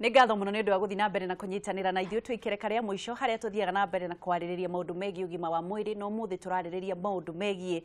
Nĩ ngatho mũno nĩ ũndũ wa gũthiĩ na mbere na kũnyitanĩra na ithuĩ twĩkĩre karĩa mũico harĩa tũthiaga na mbere na kwarĩrĩria maũndũ megiĩ ũgima wa mwĩrĩ. No ũmũthĩ tũrarĩrĩria maũndũ megiĩ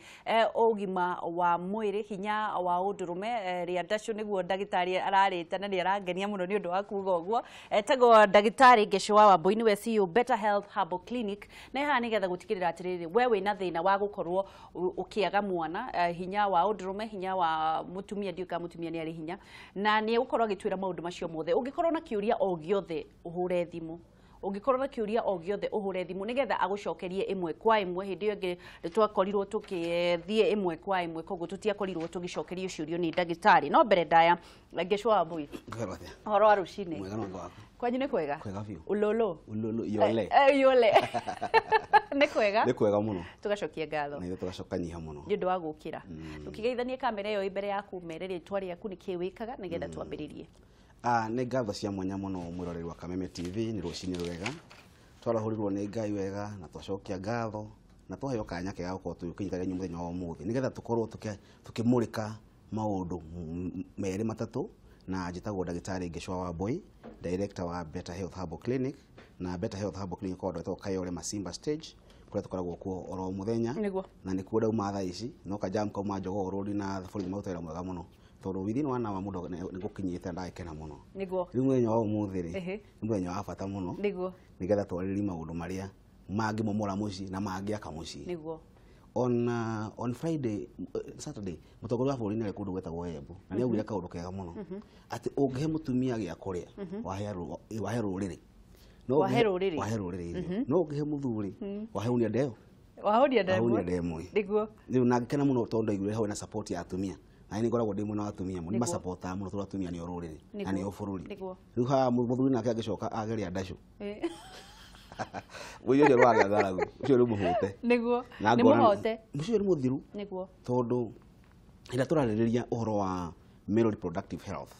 ũgima wa mwĩrĩ, hinya wa ũndũrũme, rĩa ndacũ nĩguo ndagĩtarĩ ararĩte na nĩ arangenia mũno nĩ ũndũ wa kuga ũguo. Etagwo ndagĩtarĩ Ngecũ wa Wambui, nĩwe CEO Better Health Herbal Clinic, na haha nĩgetha gũtigĩrĩra atĩrĩrĩ, we wĩna thĩna wa gũkorwo ũkĩaga mwana, hinya wa ũndũrũme, hinya wa mũtumia, ndiũĩ kana mũtumia nĩ arĩ hinya, na nĩ egũkorwo agĩtwĩra maũndũ macio mothe. Ũngĩkorwo na kĩũria o gĩothe ũhũre thimũ, ũngĩkorwo na kĩũria o gĩothe ũhũre thimũ nĩgetha agũcokerie ĩmwe kwa ĩmwe. Hĩndĩ ĩyo ĩngĩ nĩ twakorirwo tũkĩthiĩ ĩmwe kwa ĩmwe, koguo tũtiakorirwo tũgĩcokerio ciũrio nĩ ndagĩtarĩ. No mbere ndaya, Ngecũ wa Wambui, ũhoro wa rũcinĩ? Mwega no waku? Kwanyu nĩ kwega? Kwega biũ. Ulolo. Ululu yole. Yole nĩ kwega. Nĩ kwega mũno. Tũgacokia ngatho. Na ithuĩ tũgacoka nyiha mũno. Nĩ ũndũ wa gũkĩra. Tũkĩgeithanie kamera ĩyo ĩ mbere yaku, mere rĩtwa rĩaku, nĩ kĩĩ wĩkaga, nĩgetha twambĩrĩrie. Ah, nĩ ngatho cia mwanya mũno mwĩroreri wa Kameme TV. Nĩ rũcinĩ rwega, twarahũrirwo nĩ Ngai wega na twacokia ngatho na twaheo kanya kega gũkorwo tũkĩnyitanĩra inyuĩ mũthenya wa ũmũthĩ nĩgetha tũkorwo tũkĩmũrĩka maũndũ merĩ matatũ. Na njĩtagwo ndagĩtarĩ Ngecũ wa Wambui, director wa Better Health Herbal Clinic. Na Better Health Herbal Clinic ĩkoragwo ĩtagwo Kayole Masimba Stage, kũrĩa tũkoragwo kuo oro mũthenya. Na nĩkuo ndauma thaa ici, no kajam kauma Jogoo Road na borithi marutaga wĩra mwega mũno, tondũ within one hour mũndũ nĩ gũkinyĩte ndagĩkena mũno. Rĩu mũthenya wa ũmũthĩ rĩ, nĩ mũthenya wa bata mũno nĩgetha twarĩrĩrie maũndũ marĩa mangĩmomora mũciĩ na mangĩaka mũciĩ. On Friday, Saturday, mũtongoria wa bũrũri nĩ arĩ kũndũ gwetagwo Embu na nĩ augire kaũndũ kega mũno atĩ ũngĩhe mũtumia gĩa kũrĩa, wahe rũrĩrĩ. No Wahe rũrĩrĩ. Wahe rũrĩrĩ irio. No ũngĩhe mũthuri, wahe ndeo. Wahuria ndemwe. Wahunia ndemwe. Rĩu na ngĩkena mũno tondũ ndaiguire hau na support ya atumia, na nĩ ngoragwo ndĩ mwena wa atumia mũno, nĩ masapotaga mũno tondũ atumia nĩo rũrĩrĩ na nĩo bũrũri. Rĩu haha mũthuri nake angĩcoka ageria ndacũ, mũico ũcio nĩwagĩa ng'aragu, ũcio nĩ mũhũte. Na Nĩ ngona mũhote. Ũcio nĩ mũthiru. Tondũ hĩndĩ ĩrĩa tũrarĩrĩria ũhoro wa male reproductive health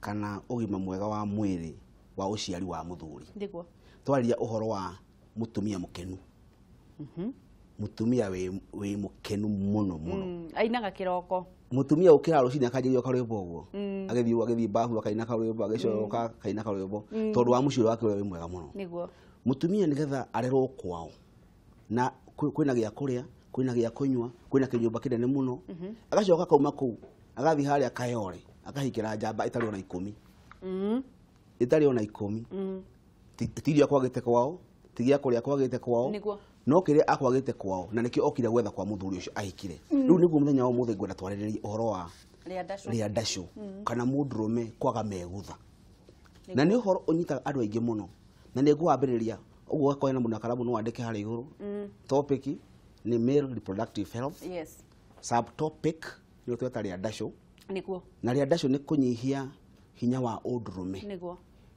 kana ũgima mwega wa mwĩrĩ wa ũciari wa mũthuri, twarĩria ũhoro wa mũtumia mũkenu, mũtumia wĩ mũkenu mũno mũno. Ainaga kĩroko. Mũtumia ũkĩra rũcinĩ akanjĩrĩria karwĩmbo ũguo, agĩthiĩ bafu akaina karwĩmbo, agĩcoka akaina karwĩmbo tondũ wa mũciĩ wake ũrĩa wĩ mwega mũno. Mũtumia nĩgetha arerwo kwao na kwĩna gĩa kũrĩa, kwĩna gĩa kũnyua, kwĩna kĩnyũmba kĩnene mũno, agacoka akauma kũu agathiĩ harĩa Kayole akahikĩra njamba ĩtarĩ ona 10, ĩtarĩ ona 10. Ti irio akwagĩte kwao, ti gĩa kũrĩa akwagĩte kwao, no kĩrĩa akwagĩte kwao na nĩkĩo okire gwetha kwa mũthuri ũcio ahikire. Rĩu nĩguo mũthenya wa ũmũthĩ ngwenda twarĩrĩrie ũhoro wa Rĩa ndacũ. Rĩa ndacũ kana mũndũrũme kwaga megutha, na nĩ ũhoro ũnyitaga andũ aingĩ mũno, na nĩ ngwambĩrĩria ũguo gakorwo na mũndũ na karamu no wandĩke harĩa igũrũ. Topic nĩ male reproductive health. Subtopic nĩ tweta rĩa ndacũ. Na rĩa ndacũ nĩ kũnyihia hinya wa ũndũrũme.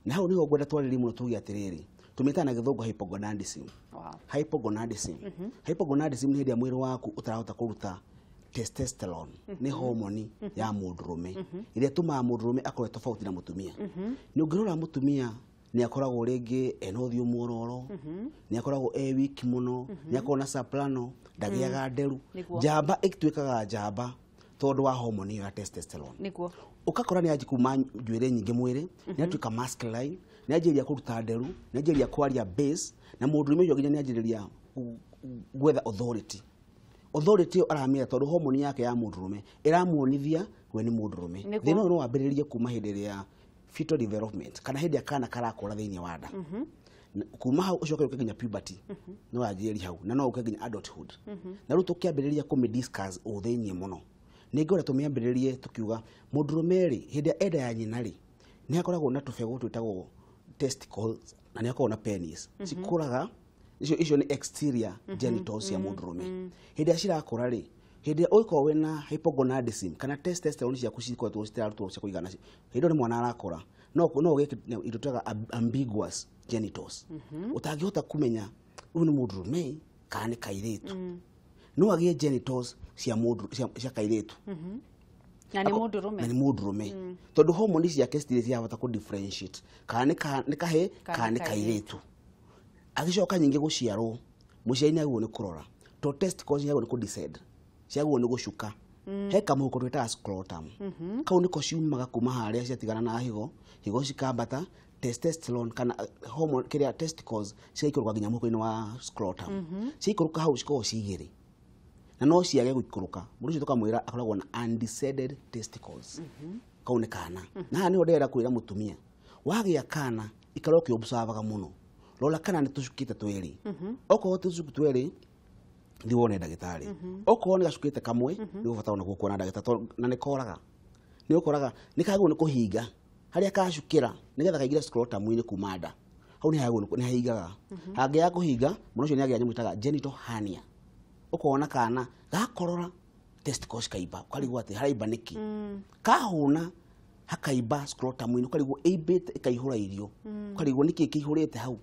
Na hau niho ngwenda twarĩrie mũno, tuge atĩrĩrĩ, tũmĩtaga na gĩthũngũ hypogonadism. Hypogonadism. Hypogonadism nĩ hĩndĩ ĩrĩa mwĩrĩ waku ũtarahota kũruta testosterone, nĩ homoni ya mũndũrũme ĩrĩa ĩtũmaga mũndũrũme akorwo e tofauti na mũtumia. Nĩ ũngĩrora mũtumia nĩ akoragwo rĩngĩ ena ũthiũ mwororo, nĩ akoragwo e wiki mũno, nĩ akoragwo na soprano, ndagĩaga nderu. Njamba ĩtuĩkaga njamba tondũ wa homoni ĩyo ya testosterone. Ũgakora nĩ anji kuma njuĩrĩ nyingĩ mwĩrĩ, nĩ atuĩka masculine, nĩ anjĩrĩria kũruta nderu, nĩ anjĩrĩria kwaria bass, na mũndũrũme ũcio nginya nĩ anjĩrĩria gwetha authority. Authority ĩyo aramĩetha tondũ homoni yake ya mũndũrũme ĩramuonithia we nĩ mũndũrũme. Thĩna ũyũ no wambĩrĩrie kuma hĩndĩ ĩrĩa fetal development kana hĩndĩ ĩrĩa kana karakũra thĩinĩ wa nda. Kuma hau ũcoke ũke nginya puberty, no wanjĩrĩrie hau na no ũke nginya adulthood. Na rĩu tũkĩambĩrĩria kũmĩ discuss ũ thĩinĩ mũno, nĩ ngwenda tũmĩambĩrĩrie tũkiuga mũndũrũme rĩ, hĩndĩ ĩrĩa enda ya nyina rĩ, nĩ akoragwo na tũbegũ twĩtagwo testicles na nĩ akoragwo na penis cikũraga. Icio nĩ exterior genitals cia mũndũrũme. Hĩndĩ ĩrĩa cirakũra rĩ, hĩndĩ ĩrĩa ũngĩkorwo wĩna hypogonadism kana testosterone ciaku cikoretwo citararutwo cia kũigana, hĩndĩ ĩyo nĩ mwana arakũra, no ũgĩe indo twĩtaga ambiguous genitals, ũtangĩhota kũmenya ũyũ nĩ mũndũrũme kana nĩ kairĩtu. No agĩe genitals cia mũndũ cia kairĩtu Na nĩ mũndũrũme. Na nĩ mũndũrũme, tondũ homoni ciake citirĩ ciahota kũ differentiate kana nĩ kahĩ kana nĩ kairĩtu. Agĩcoka nyingĩ gũciarwo, mũciari nĩ agĩrĩirwo nĩ kũrora to testicles ciagĩrĩirwo nĩ kũ descend, ciagĩrĩirwo nĩ gũcuka. He kamũhuko twĩtaga scrotum. Kau nĩko ciumaga kuma harĩa ciatigana na higo, higo cikambata testosterone kana hormone kĩrĩa testicles cigaikũrũka nginya mũhuko-inĩ wa scrotum. Ciaikũrũka hau cikoragwo ci igĩrĩ. Na no ciage gũikũrũka. Mũndũ ũcio tũkamwĩra akoragwo na undescended testicles. Kau nĩ kana. Na haha nĩho ndĩrenda kwĩra mũtumia. Wagĩa kana ikara ũkĩ-observaga mũno. Rora kana nĩ tũcukĩte twĩrĩ. Okorwo ti tũcuku twĩrĩ thiĩ wone ndagĩtarĩ. Okorwo nĩ gacukĩte kamwe nĩ ũbata onaguo kuona ndagĩtarĩ tondũ na nĩ koraga. Nĩ ũkoraga nĩ kagĩrĩirwo nĩ kũhinga harĩa kacukĩra nĩgetha kaingĩre scrotum-inĩ kuma nda. Hau nĩ hagĩrĩirwo nĩ hahingaga. Hangĩaga kũhinga mũndũ ũcio nĩ agĩa nyamũ ĩtaga genital hernia. Ũkona kana gakorora testicles kaimba ũkarigwo atĩ haraimba nĩkĩ. Kahũna hakaimba scrotum-inĩ ũkarigwo ĩimbĩte ĩkaihũra irio. Ũkarigwo nĩkĩ kĩihũrĩte hau.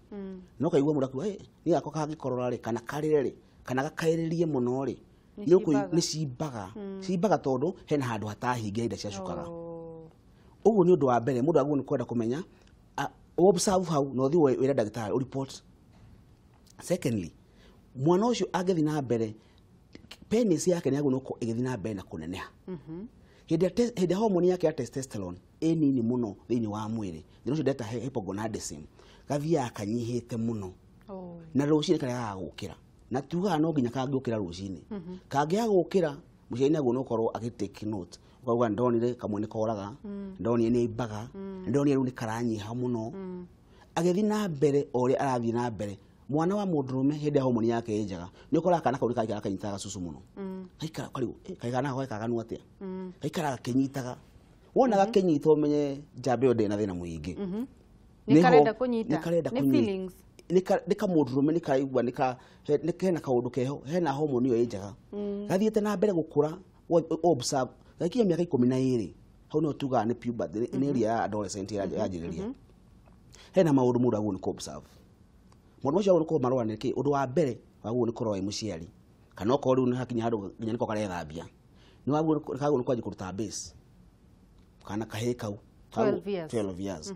Na ũkaigua mũndũ akiuga "Ĩ, niĩ gakwa kangĩkorora rĩ kana karĩre rĩ kana gakaĩrĩrie mũno rĩ Nĩ nĩ cimbaga. Cimbaga tondũ hena handũ hatahingira iria ciacukaga. Oh. Ũguo nĩ ũndũ wa mbere mũndũ agĩrĩirwo nĩ kwenda kũmenya observe hau na ũthiĩ wĩre ndagĩtarĩ ũ report. Secondly, mwana ũcio angĩthiĩ na mbere penis yake nĩ yagĩrĩirwo nĩ gũkorwo ĩgĩthiĩ na mbere na kũneneha. Hĩndĩ ĩrĩa hormone yake ya testosterone ĩ nini mũno thĩinĩ wa mwĩrĩ, thĩna ũcio ndeta hypogonadism, gathiaga kanyihĩte mũno. Oh. Na rũcinĩ karegaga gũkĩra. Na tugaga no nginya kangĩũkĩra rũcinĩ. Kangĩaga gũkĩra, mũciari nĩ agĩrĩirwo nĩ gũkorwo agĩ take note. Ũkauga ndonire kamwe nĩ koraga, ndonire nĩ aimbaga, ndonire rĩu nĩ karanyiha mũno. Agĩthiĩ na mbere o ũrĩa arathiĩ na mbere, mwana wa mũndũrũme hĩndĩ ya hormone yake ĩ njega, nĩ ũkoraga kana kau nĩ kaikara kanyitaga cucu mũno. Gaikara ũkarigwo, "Ĩ, kaĩ kana gaka gekaganu atĩa?" Gaikara gakĩnyitaga. Wona gakĩnyita ũmenye njamba ĩyo ndĩrĩ na thĩna mũingĩ. Nĩ karenda kũnyita. Nĩ karenda Nĩ kũnyita. feelings. Nĩ kamũndũrũme nĩ karaigua nĩ hena kaũndũ keho, hena hormone ĩyo ĩ njega. Gathiĩte na mbere gũkũra, observe, gakinya mĩaka 12, hau nĩho tugaga nĩ puberty, nĩ area ya adolescent yanjĩrĩria. Hena maũndũ mũndũ agĩrĩirwo nĩ kũ observe. Maũndũ macio agĩrĩirwo nĩ kũmarora nĩ kĩ? Ũndũ wa mbere wagĩrĩirwo nĩ kũrora wĩ mũciari. Kana okorwo rĩu nĩ hakinya handũ nginya nĩko karethambia. Nĩ wagĩrĩirwo nĩ kwanjia kũruta base. Kana kahĩĩ kau. 12 years. 12 years.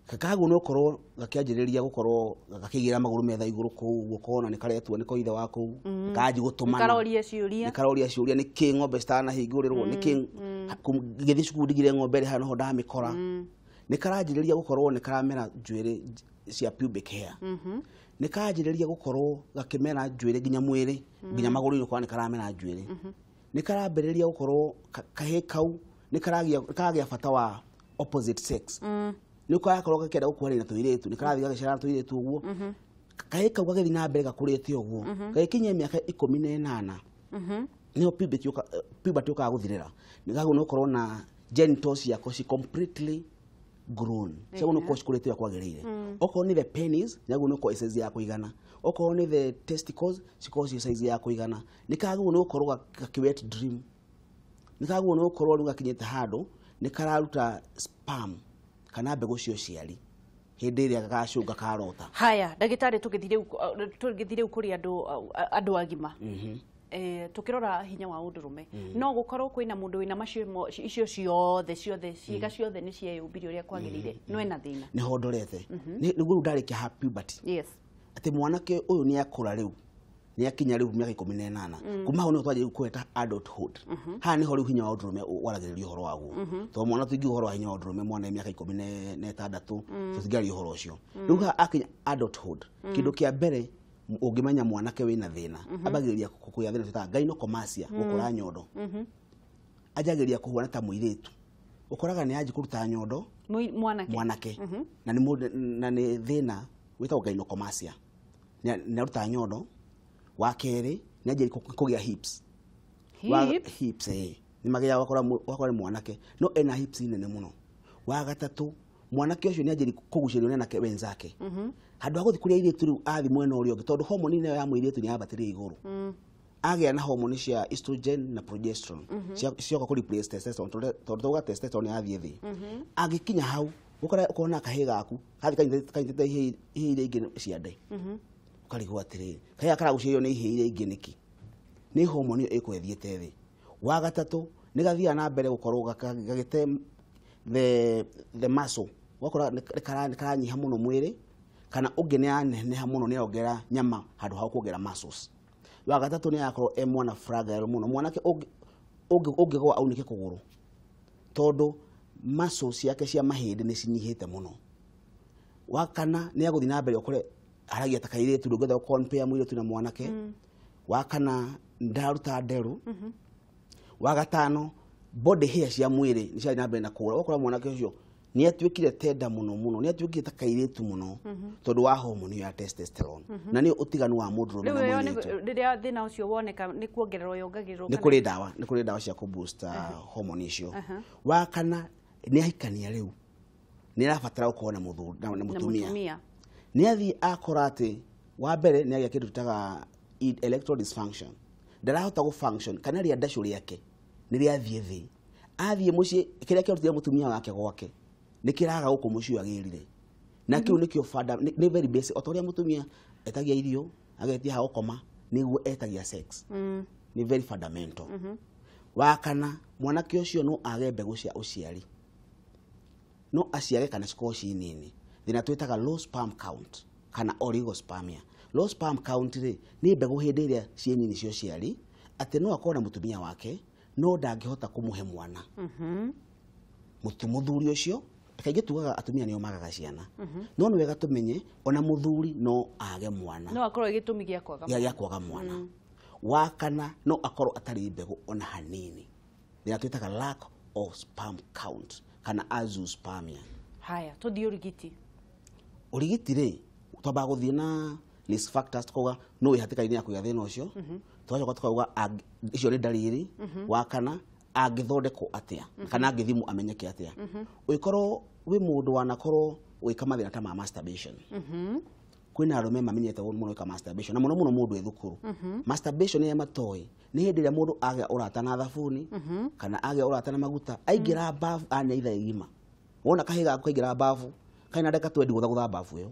Kagwo no korwo gakĩanjĩrĩria gũkorwo gakĩigĩra magũrũ metha igũrũ kũu ũkona nĩ karetua nĩ ko ithe wa kũu kanji gũtũmana Karoria ciũria. nĩ karoria ciũria nĩ kĩ ng'ombe citanahingũrĩrwo nĩ kĩ ngĩthiĩ cukuru ndigire ng'ombe ĩrĩ haha noho ndamĩkora nĩ karanjĩrĩria gũkorwo nĩ karamera njuĩrĩ cia pubic hair nĩ karanjĩrĩria gũkorwo gakĩmera njuĩrĩ nginya mwĩrĩ nginya magũrũ-inĩ ũkona nĩ karamera njuĩrĩ nĩ karambĩrĩria gũkorwo kahĩĩ kau nĩ karagĩa bata wa opposite sex nĩ karakorwo gakĩenda gũkuhanĩria na tũirĩtu nĩ karathiĩ gagĩcera na tũirĩtu ũguo kahĩĩ kau gagĩthiĩ na mbere gakũrĩte ũguo gagĩkinyia mĩaka 18 nĩho puberty yũkaga gũthirĩra nĩ kagwo nĩ gũkorwo na genitals ciako ci completely grown ciagwo nĩ gũkorwo cikũrĩte ũrĩa kwagĩrĩire okorwo nĩ the penis nĩ gũkorwo ĩ size ya kũigana okorwo nĩ the testicles cikorwo ci size ya kũigana nĩ kagwo nĩ gũkorwo gakĩ wet dream nĩ kagwo nĩ gũkorwo rĩu gakinyĩte handũ nĩ kararuta sperm kana mbegũ cia ũciari hĩndĩ ĩrĩa gacũnga karota. Haya, ndagĩtarĩ tũgĩthiĩ rĩu kũrĩ andũ agima. Tukirora hinya wa ũndũrũme no gũkorwo kwĩna mũndũ wĩna macio icio ciothe ciothe ciĩga ciothe nĩ cieyũmbire ũrĩa kwagĩrĩire no ena thĩna. Nĩho ndorete nĩguo rĩu ndarĩkia ha puberty. Yes. Atĩ mwanake ũyũ nĩ akũra rĩu nĩ akinya rĩu mĩaka 18 kuma hau nĩho twanjia rĩu kũheta adulthood. Haha nĩho rĩu hinya wa ũndũrũme waragĩrĩria ũhoro waguo tondũ mwana tũingiuga ũhoro wa hinya wa ũndũrũme mwana e mĩaka 16 tũtingĩaria ũhoro ũcio. Rĩu haha akinya adulthood kĩndũ kĩa mbere ũngĩmenya mwanake wĩna thĩna ambagĩrĩria kũgĩa thĩna twĩtaga gynecomastia gũkũra nyondo. Anjagĩrĩria kũhuana ta mũirĩtu ũkoraga nĩ anjia kũruta nyondo Mwanake mwanake na nĩ mũndũ na nĩ thĩna wĩtagwo gynecomastia nĩ aruta nyondo. Wa kerĩ nĩ anjia kũgĩa hips. Hips? Hips nĩ magĩaga wakora nĩ mwanake no ena hips nene mũno. Wa gatatũ mwanake ũcio nĩ anjia kũgucĩrĩrio nĩ anake wenzake handũ ha gũthiĩ kũrĩa airĩtu rĩu athiĩ mwena ũrĩa ũngĩ tondũ hormone ĩyo ya mũirĩtu nĩ yambatĩrire igũrũ agĩa na hormone cia estrogen na progesterone cioka kũ replace testosterone tondũ tauga testosterone yathiĩ thĩ angĩkinya hau ũkona kahĩĩ gaku kathiĩ kanyitĩte ihĩĩ iria ingĩ ciande ũkarigwo atĩrĩrĩ kahĩĩ gaka karagucĩrĩrio nĩ ihĩĩ iria ingĩ nĩkĩ nĩ hormone ĩyo ĩkũrwo ĩthiĩte thĩ. Wa gatatũ nĩ gathiaga na mbere gũkorwo gagĩte the muscle ũgakora nĩ karanyiha mũno mwĩrĩ kana ũngĩ nĩ aneneha mũno nĩ arongerera nyama handũ ha kuongerera muscles. Wa gatatũ nĩ arakorwo e mwana fragile mũno mwanake ũngĩgũa aunĩke kũgũrũ tondũ muscle ciake cia mahĩndĩ nĩ cinyihĩte mũno. Wa kana nĩ agũthiĩ na mbere ũkore aragia ta kairĩtu, ndũngĩhota gũ compare mũirĩtu na mwanake. Wa kana ndaruta nderu. Wa gatano body hair cia mwĩrĩ nĩ ciathiĩ na mbere na kũra. Ũgakora mwanake ũcio nĩ atuĩkire tenda mũno mũno, nĩ atuĩkire ta kairĩtu mũno tondũ wa hormone ĩyo ya testosterone. Na nĩyo ũtiganu wa mũndũrũme na Rĩu ĩyo mũirĩtu. Rĩrĩa thĩna ũcio woneka nĩ kuongererwo yongagĩrĩrwo? Nĩ kũrĩ ndawa, nĩ kũrĩ ndawa cia kũ boost hormone icio. Wa kana nĩ ahikania rĩu nĩ arabatara gũkorwo na mũthuri na na mũtumia. Mũtumia. Nĩ athiĩ akora atĩ wa mbere nĩ agĩa kĩndũ twĩtaga erectile dysfunction, ndarahota gũ function kana rĩa ndacũ rĩake nĩ rĩathiĩ thĩ. Athiĩ mũciĩ kĩrĩa kĩarutire mũtumia wake gwake nĩ kĩraga gũkũ mũciĩ ũyũ agĩrire, na kĩu nĩkĩo nĩ very basic. O ta ũrĩa mũtumia etagia irio, agetia ha gũkoma, nĩguo etagia sex, nĩ very fundamental. Wa kana mwanake ũcio no age mbegũ cia ũciari, no aciare kana cikorwo ci nini, thĩna twĩtaga low sperm count kana oligospermia. Low sperm count rĩ, nĩ mbegũ hĩndĩ ĩrĩa ciĩ nini cia ũciari, atĩ no akorwo na mũtumia wake no ndangĩhota kũmũhe mwana. Mũthuri ũcio kaingĩ tugaga atumia nĩo magaga ciana, no nĩ wega tũmenye ona mũthuri no age mwana. No akorwo gĩtũmi gĩa kwaga gĩa kwaga mwana. Wa kana no akorwo atarĩ mbegũ ona hanini, thĩna twĩtaga lack of sperm count kana azoospermia. Haya, tũthiĩ ũrigiti. Ũrigiti rĩ, twambaga gũthiĩ na risk factors, tukauga no wĩ hatĩka-inĩ ya kũgĩa thĩna ũcio, tũgacoka tukauga icio nĩ ndariri. Wa kana angĩthondekwo atĩa kana angĩthimwo amenyeke atĩa. Ũngĩkorwo wĩ mũndũ wanakorwo ũgĩka mathĩna ta ma masturbation, kwĩna arũme mamenyete mũno gwĩka masturbation, na mũno mũno mũndũ wĩ thukuru. Masturbation ĩrĩa matoĩ nĩ hĩndĩ ĩrĩa mũndũ agĩa ũrata na thabuni kana agĩa ũrata na maguta, aingĩra bafu anya ithaa igima, wona kahĩ gaku kaingĩra bafu kaina ndagĩka 20 gũthagũtha bafu ĩyo,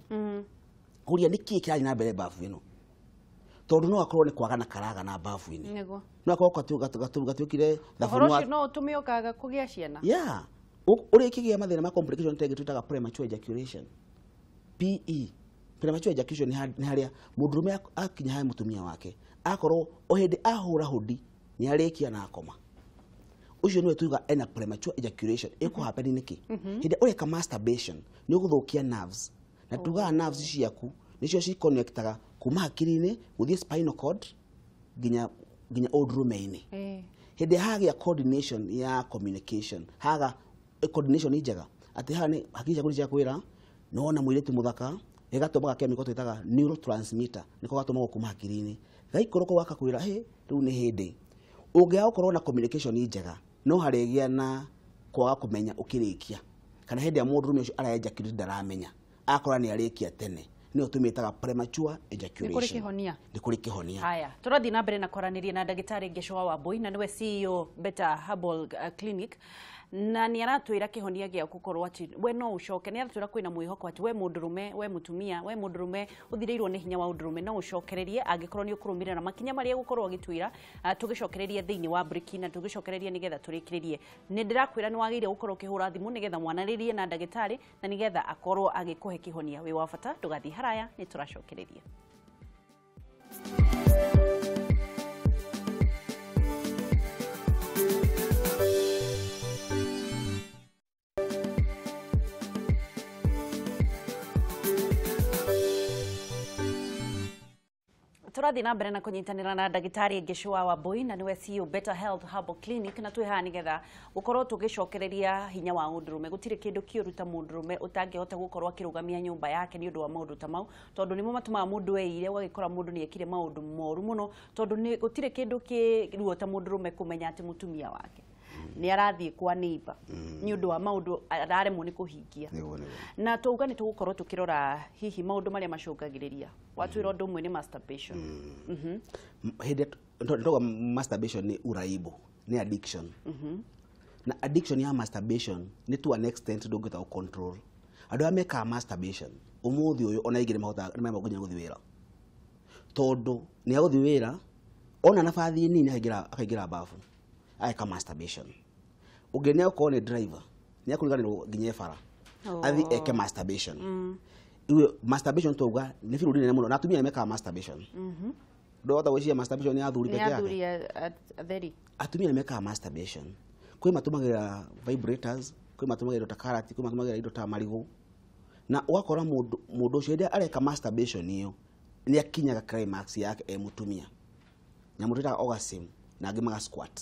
kũria nĩ kĩĩ kĩrathiĩ na mbere bafu ĩno, tondũ no akorwo nĩ kwaga karaga na bafu-inĩ. No akorwo gatuĩkire Ũhoro thabuni wa ũcio no ũtũme ũkaga kũgĩa ciana? Yeah, ũrĩa ĩkĩgĩa mathĩna ma complication ta ĩngĩ twĩtaga premature ejaculation, PE. Premature ejaculation nĩ harĩa mũndũrũme akinya harĩ mũtumia wake akorwo o hĩndĩ ahũra hũndi nĩ arĩkia na akoma, ũcio nĩwe tuga ena premature ejaculation. Ĩkũ happen nĩkĩ? Hĩndĩ ũreka masturbation nĩ ũgũthũkia nerves, na tugaga nerves ciaku nĩcio ci-connectaga kuma hakiri-inĩ gũthiĩ spinal cord nginya ũndũrũme-inĩ. Hĩndĩ hagĩa coordination ya communication, haga coordination njega, atĩ haha nĩ hakiri ciaku nĩ ciakwĩra nĩwona mũirĩtu mũthaka, ĩgatũma chemical twĩtaga neurotransmitter, nĩko gatũmagwo kuma hakiri-inĩ gaikũrũka gakakwĩra hĩ rĩu nĩ hĩndĩ. Ũngĩaga gũkorwo na communication njega no harĩgĩa na kwaga kũmenya ũkĩrĩkia, kana hĩndĩ ĩrĩa mũndũrũme ũcio ara ejaculate ndaramenya, akora nĩ arĩkia tene, nĩyo tũmĩtaga premature ejaculation. Nĩ kũrĩ kĩhonia? Nĩ kũrĩ kĩhonia. Haya, tũrathiĩ na mbere na kwaranĩria na ndagĩtarĩ Ngĩcũa Wambui, na nĩwe CEO Better Herbal Clinic, na nĩ aratwĩra kĩhonia gĩa gũkorwo atĩ we no ũcoke, nĩ aratwĩra kwĩna mwĩhoko atĩ we mũndũrũme, we mũtumia, we mũndũrũme ũthirĩirwo nĩ hinya wa ũndũrũme, no ũcokererie angĩkorwo nĩ ũkũrũmĩrĩra makinya marĩa egũkorwo agĩtwĩra. Tũgĩcokererie thĩinĩ wa breki na tũgĩcokererie nĩgetha tũrĩkĩrĩrie, nĩ ndĩrakwĩra nĩ wagĩrĩire gũkorwo ũkĩhũra thimũ nĩgetha mwanarĩrie na ndagĩtarĩ na nĩgetha akorwo agĩkũhe kĩhonia. Wĩ wa bata, ndũgathiĩ haraya, nĩ tũracokereria. Tũrathiĩ na mbere na kũnyitanĩra na ndagĩtarĩ Ngĩcũa Wambui, na nĩwe CEO Better Health Herbal Clinic, na twĩ haha nĩgetha gũkorwo tũgĩcokereria hinya wa ũndũrũme. Gũtirĩ kĩndũ kĩũru ta mũndũrũme ũtangĩhota gũkorwo akĩrũgamia nyũmba yake nĩ ũndũ wa maũndũ ta mau, tondũ nĩmo matũmaga mũndũ eire, ũgagĩkora mũndũ nĩ ekire maũndũ moru mũno, tondũ gũtirĩ kĩndũ kĩ ruo ta mũndũrũme kũmenya atĩ mũtumia wake nĩ arathiĩ kwa neighbor nĩ ũndũ wa maũndũ araremwo nĩ kũhingia. Nĩguo. Na twauga nĩ tũgũkorwo tũkĩrora hihi maũndũ marĩa macũngagĩrĩria. Watwĩra ũndũ ũmwe nĩ masturbation. Hĩndĩ ndauga masturbation nĩ uraibu, nĩ addiction, na addiction ya masturbation nĩ to an extent ndũngĩhota gũ control. Andũ arĩa mekaga masturbation ũmũthĩ ũyũ ona aingĩ nĩmahotaga nĩmaremagwo nginya gũthiĩ wĩra, tondũ nĩ agũthiĩ wĩra ona nabathi nini akaingĩra bafu ageka masturbation. Ũngĩ nĩ okorwo nĩ driver nĩ akũriganĩrwo nginya e bara athiĩ eke masturbation. Iwe masturbation twauga nĩ bũrũri nene mũno, na atumia nĩ mekaga masturbation. Ndũhota gwĩciria masturbation nĩ athuri Nĩ peke yake. athuri atheri. Atumia nĩ mekaga masturbation. Kwĩ matũmagĩra vibrators, kwĩ matũmagĩra indo ta karati, kwĩ matũmagĩra indo ta marigũ, na ũgakora mũndũ ũcio hĩndĩ ĩrĩa areka masturbation ĩyo nĩ akinyaga climax yake e mũtumia, nyamũ twĩtaga orgasm, na angĩ maga squat.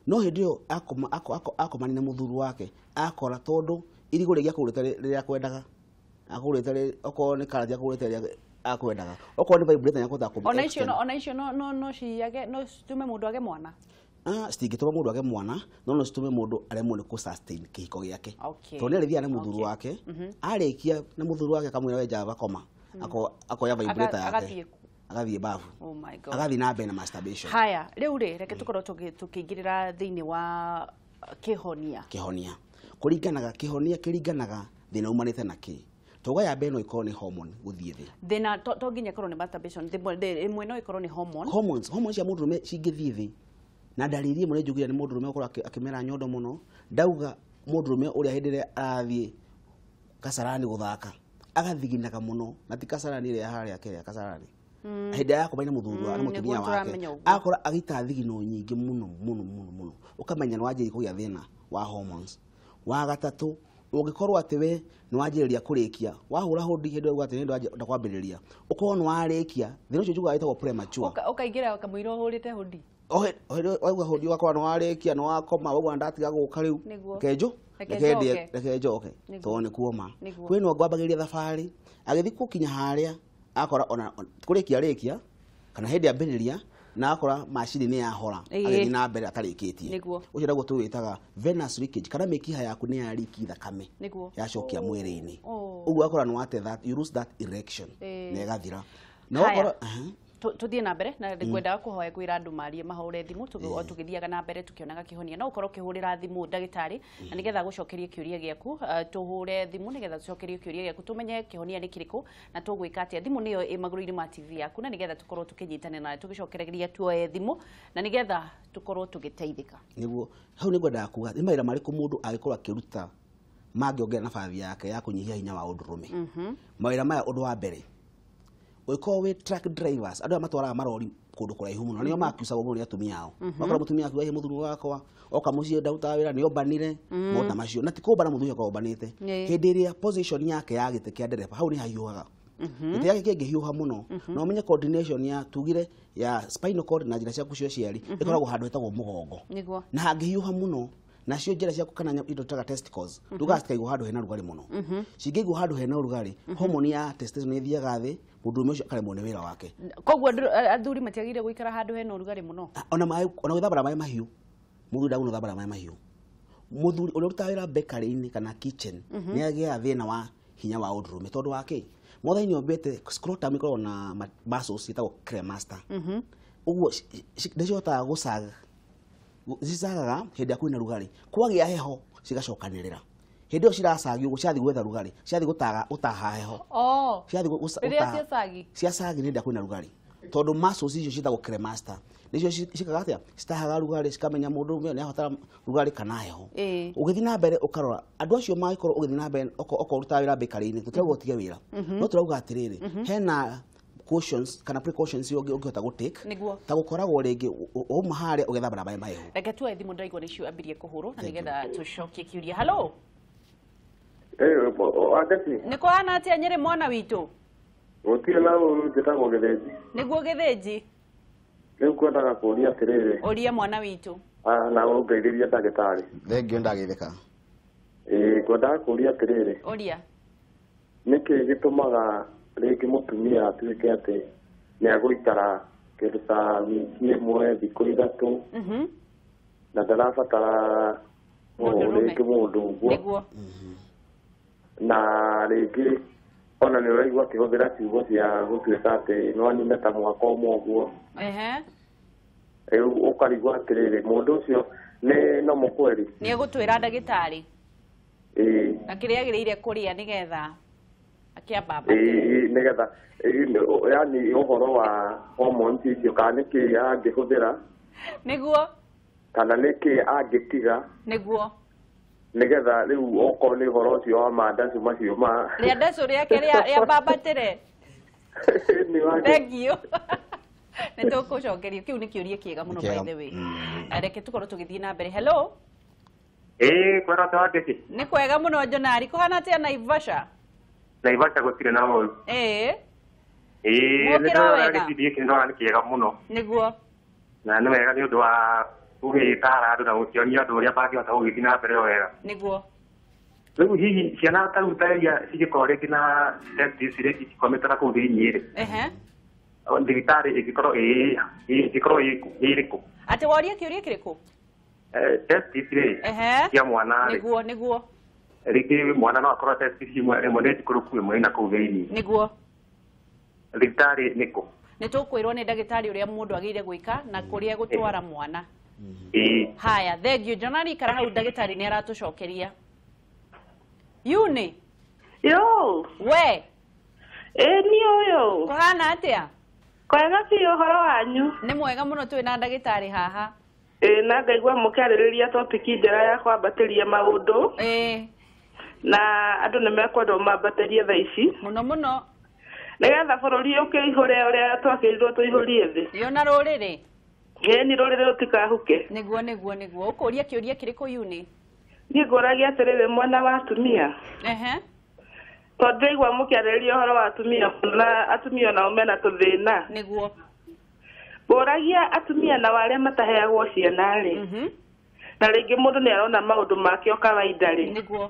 No hĩndĩ ĩyo akomania na mũthuri wake, akora tondũ irigũ rĩngĩ akũgũrĩte rĩrĩa akwendaga, akũgũrĩte okorwo nĩ karati akũgũrĩte rĩrĩa akwendaga, okorwo nĩ vibrator nĩakũhota kũmũ Ona icio extend. Ona icio no ciage, no citume mũndũ age mwana. Ah, citingĩtũma mũndũ age mwana, no no citũme mũndũ aremwo nĩ kũ sustain kĩhiko gĩake, tondũ nĩ arĩthiaga na mũthuri wake, arĩkia na mũthuri wake akamwĩra, "We njava koma." Akoya vibrator yake, Agathiĩ. agathiĩ bafu, Oh my God. agathiĩ na mbere na masturbation. Haya, rĩu rĩ, reke tũkorwo tũkĩingĩrĩra thĩinĩ wa kĩhonia. Kĩhonia kũringanaga, kĩhonia kĩringanaga thĩna umanĩte na kĩ. Tauga ya mbere no ĩkorwo nĩ hormone gũthiĩ thĩ. Thĩna to nginya ĩkorwo nĩ masturbation, ĩmwe no ĩkorwo nĩ hormone. Hormones cia mũndũrũme cingĩthiĩ thĩ, na ndariri ĩmwe nĩ njugire nĩ mũndũrũme gũkorwo akĩmera nyondo mũno. Ndauga mũndũrũme ũrĩa hĩndĩ ĩrĩa arathiĩ kasarani gũthaka agathiginaga mũno, na ti kasarani ĩrĩa harĩa kĩrĩa kasarani, hĩndĩ ĩrĩa yakomania na mũthuri wa na mũtumia Nĩguo wake, tũramenya ũguo. akora agita thigino nyingĩ mũno mũno mũno mũno, ũkamenya nĩ wanjĩrĩria kũgĩa thĩna wa hormones. Wa gatatũ, ũngĩkorwo atĩ we nĩ wanjĩrĩria kũrĩkia, wahũra hũndi hĩndĩ ĩyo uga atĩ nĩ ndwanja kwambĩrĩria, ũkorwo nĩ warĩkia, thĩna ũcio njugaga wĩtagwo premature. Ũkaingĩra kamũira ũhũrĩte hũndi. Waigua hũndi ũgakorwo nĩ warĩkia, nĩ wakoma, waigua ndatiga gũka rĩu. Nĩguo. Reke Reke reke ndĩe, njoke. reke njoke, Nĩguo. tondũ nĩ kuoma. Nĩguo. Kwĩ no ngwambagĩrĩria thabarĩ, agĩthiĩ gũkinya harĩa akora ona kũrĩkia arĩkia kana hĩndĩ ambĩrĩria na akora macini nĩ yahora, agĩthiĩ na mbere atarĩkĩtie. Nĩguo. Ũcio naguo tũwĩtaga venous leakage, kana mĩkiha yaku nĩ yariki thakame yacokia mwĩrĩ-inĩ. Ũguo akora nĩ wate that, you lose that erection, na ĩgathira na Haya. ũgakora. Aha. Tuthiĩ na mbere na ngwendaga kũhoya kwĩra andũ marie mahũre thimũ o tũgĩthiaga na mbere tũkĩonaga kĩhonia. No ũkorwo ũkĩhũrĩra thimũ ndagĩtarĩ na nĩgetha gũcokerie kĩũria gĩaku, tũhũre thimũ nĩgetha tũcokerie kĩũria gĩaku, tũmenye kĩhonia nĩ kĩrĩkũ na tũgwĩka atĩa. Thimũ nĩyo ĩ magũrũ-inĩ ma TV yaku, na nĩgetha tũkorwo tũkĩnyitanĩra nawe tũgĩcokereria tuoe thimũ na nĩgetha tũkorwo tũgĩteithĩka. Nĩguo hau nĩ ngwendaga kuga nĩ mawĩra marĩkũ mũndũ angĩkorwo akĩruta mangĩongerera nabathi yake ya kũnyihia hinya wa ũndũrũme. Mawĩra maya, ũndũ wa mbere, ũngĩkorwo wĩ truck drivers, andũ aya matwaraga marori kũndũ kũraihu mũno, nĩo makusagwo mũno nĩ atumia ao. Makora mũtumia akiuga, "Ĩ, mũthuri wakwa oka mũciĩ ndarutaga wĩra, nĩ ombanire." Maũndũ ta macio, na ti kũmbana mũthuri akorwo ombanĩte. Hĩndĩ ĩrĩa position yake ya gĩtĩ kĩa ndereba hau nĩ hahiũhaga, gĩtĩ gĩake kĩngĩhiũha mũno, na ũmenye coordination ya tugire ya spinal cord na njĩra ciaku cia ũciari ĩkoragwo handũ hetagwo mũgongo, na hangĩhiũha mũno, nacio njĩra ciaku kana indo tutaga testicles tugaga cikaigwo handũ hena rugarĩ mũno. Cingĩigwo handũ hena ũrugarĩ, hormone ya testosterone ĩthiaga thĩ, mũndũrũme ũcio akaremwo nĩ wĩra wake. Koguo athuri matiagĩrĩire gũikara handũ hena ũrugarĩ mũno. Ah, ona maĩ, ona gwĩthambara maĩ mahiũ, mũthuri ndagũna thambara maĩ mahiũ. Mũthuri ũrĩa ũrutaga wĩra bakery-inĩ kana kitchen nĩ agĩaga thĩna wa hinya wa ũndũrũme, tondũ wa kĩ? Mwathani nĩ ombĩte scrotum ĩkoragwo na muscles ciĩtagwo cremaster. Ũguo nĩ cihotaga gũcaga, cicagaga hĩndĩ ĩrĩa kwĩna rugarĩ. Kwagĩa heho cigacokanĩrĩra. Hĩndĩ ĩyo ciracagi ũguo, ciathiĩ gwetha rugarĩ, ciathiĩ gũtaga gũtaha heho, ciathiĩ Rĩrĩa gũtaha- ciacagi. Ciacagi nĩ hĩndĩ ĩrĩa kwĩna rugarĩ, tondũ muscles icio ciĩtagwo cremaster nĩcio ciĩkaga atĩa? Citahaga rugarĩ, cikamenya mũndũ ũmwe nĩ abatara rugarĩ kana heho. Ũgĩthiĩ na mbere ũkarora andũ acio mangĩkorwo, ũgĩthiĩ na mbere okorwo ũrutaga wĩra bakery-inĩ, tũtirauga ũtige wĩra, no tũrauga atĩrĩrĩ, hena cautions kana precautions ũngĩhota gũ take, ta gũkoragwo rĩngĩ wauma harĩa ũgethambara maĩ mahehu. Reke tuoe thimũ, ndĩraigua nĩcio ambirie kũhũrwo, na nĩgetha tũcokie kĩũria. Halo. Wangeci. Nĩ kũhana atĩa Nyĩrĩ mwana witũ? Gũtirĩ na ũru, njĩtagwo Gĩthĩnji. Nĩguo Gĩthĩnji. Rĩu kwendaga kũũria atĩrĩrĩ. Ũria mwana witũ. Na ũngeithĩrie ndagĩtarĩ. Thengio, ndagĩtheka. Ĩĩ, ngwendaga kũũria atĩrĩrĩ. Ũria. Nĩkĩ gĩtũmaga rĩngĩ mũtumia atuĩke atĩ nĩ agũikara kĩndũ ta wiki 1, thikũ 3, na ndarabatara Mũndũrũme. rĩngĩ mũndũ ũguo, na rĩngĩ ona nĩ ũraigua akĩhũthĩra ciugo cia gũtuĩka atĩ no anine ta mwaka ũmwe ũguo? Rĩu ũkarigwo atĩrĩrĩ, mũndũ ũcio nĩ no mũkweri? Nĩ egũtwĩra ndagĩtarĩ Ĩĩ. na kĩrĩa agĩrĩire kũrĩa nĩgetha akĩambamba. Ĩĩ, nĩgetha ĩĩ, yani ũhoro wa hormones icio, kana nĩkĩ angĩhũthĩra, kana nĩkĩ angĩtiga, nĩgetha rĩu okorwo nĩ ũhoro ũcio wa mandacu macio ma Rĩa ndacũ rĩake rĩa mbambatĩre. Nĩ wake. Thank you. Nĩ tũgũcokerio kĩu nĩ kĩũria kĩega mũno by the way. Reke tũkorwo tũgĩthiĩ na mbere. Hello. Kwega twandĩki. Nĩ kwega mũno Jonari, kũhana atĩa Naivasha? Naivasha gũtirĩ na ũru. Mwokĩra wega. Gĩbindi gĩkĩ nĩndona nĩ kĩega mũno. Nĩguo. Na nĩ wega nĩ ũndũ wa gũgĩtara andũ na gũkĩonia andũ ũrĩa mangĩhota gũgĩthiĩ na mbere wega. Nĩguo. Rĩu hihi ciana ta rĩu ta iria cingĩkorwo rĩngĩ na testis rĩngĩ cikomete na kũu thĩiniĩ rĩ. Thibitarĩ ĩngĩkorwo ĩrĩkũ? Atĩ woria kĩũria kĩrĩkũ? Testis rĩ cia mwana rĩ. Nĩguo nĩguo. Rĩngĩ mwana no akorwo testis ĩmwe nĩ njikũrũku ĩmwe ĩna kũu thĩiniĩ. Nĩguo. Thibitarĩ nĩkũ? Nĩ tũkwĩrwo nĩ ndagĩtarĩ ũrĩa mũndũ agĩrĩire gwĩka na kũrĩa gũtwara mwana. Haya, thank you Jonari, ikara hau ndagĩtarĩ nĩ aratũcokeria. Yuni. Yo. We. Ni ũyũ. Kũhana atĩa? Kwega biũ ũhoro wanyu. Nĩ mwega mũno twĩ na ndagĩtarĩ haha. Na ngaigua mũkĩarĩrĩria topic njega ya kwambatĩria maũndũ. Na andũ nĩ mekwendwo mambatĩrie thaa ici. Mũno mũno. Nĩgetha bũrũri ũkĩihũre ũrĩa twakĩrirwo tũihũrie thĩ. Yo na rũrĩrĩ. Ni rũrĩrĩ rũtikahuke. Nĩguo nĩguo nĩguo. Ũkũria kĩũria kĩrĩkũ Yuni? Niĩ ngũragia atĩrĩrĩ mwena wa atumia. Tondũ ndĩraigua mũkĩarĩrĩria ũhoro wa atumia na atumia onao mena tũthĩna. Nĩguo. Ngũragia atumia nao arĩa mataheagwo ciana rĩ. Na rĩngĩ mũndũ nĩ arona maũndũ make o kawaida rĩ. Nĩguo.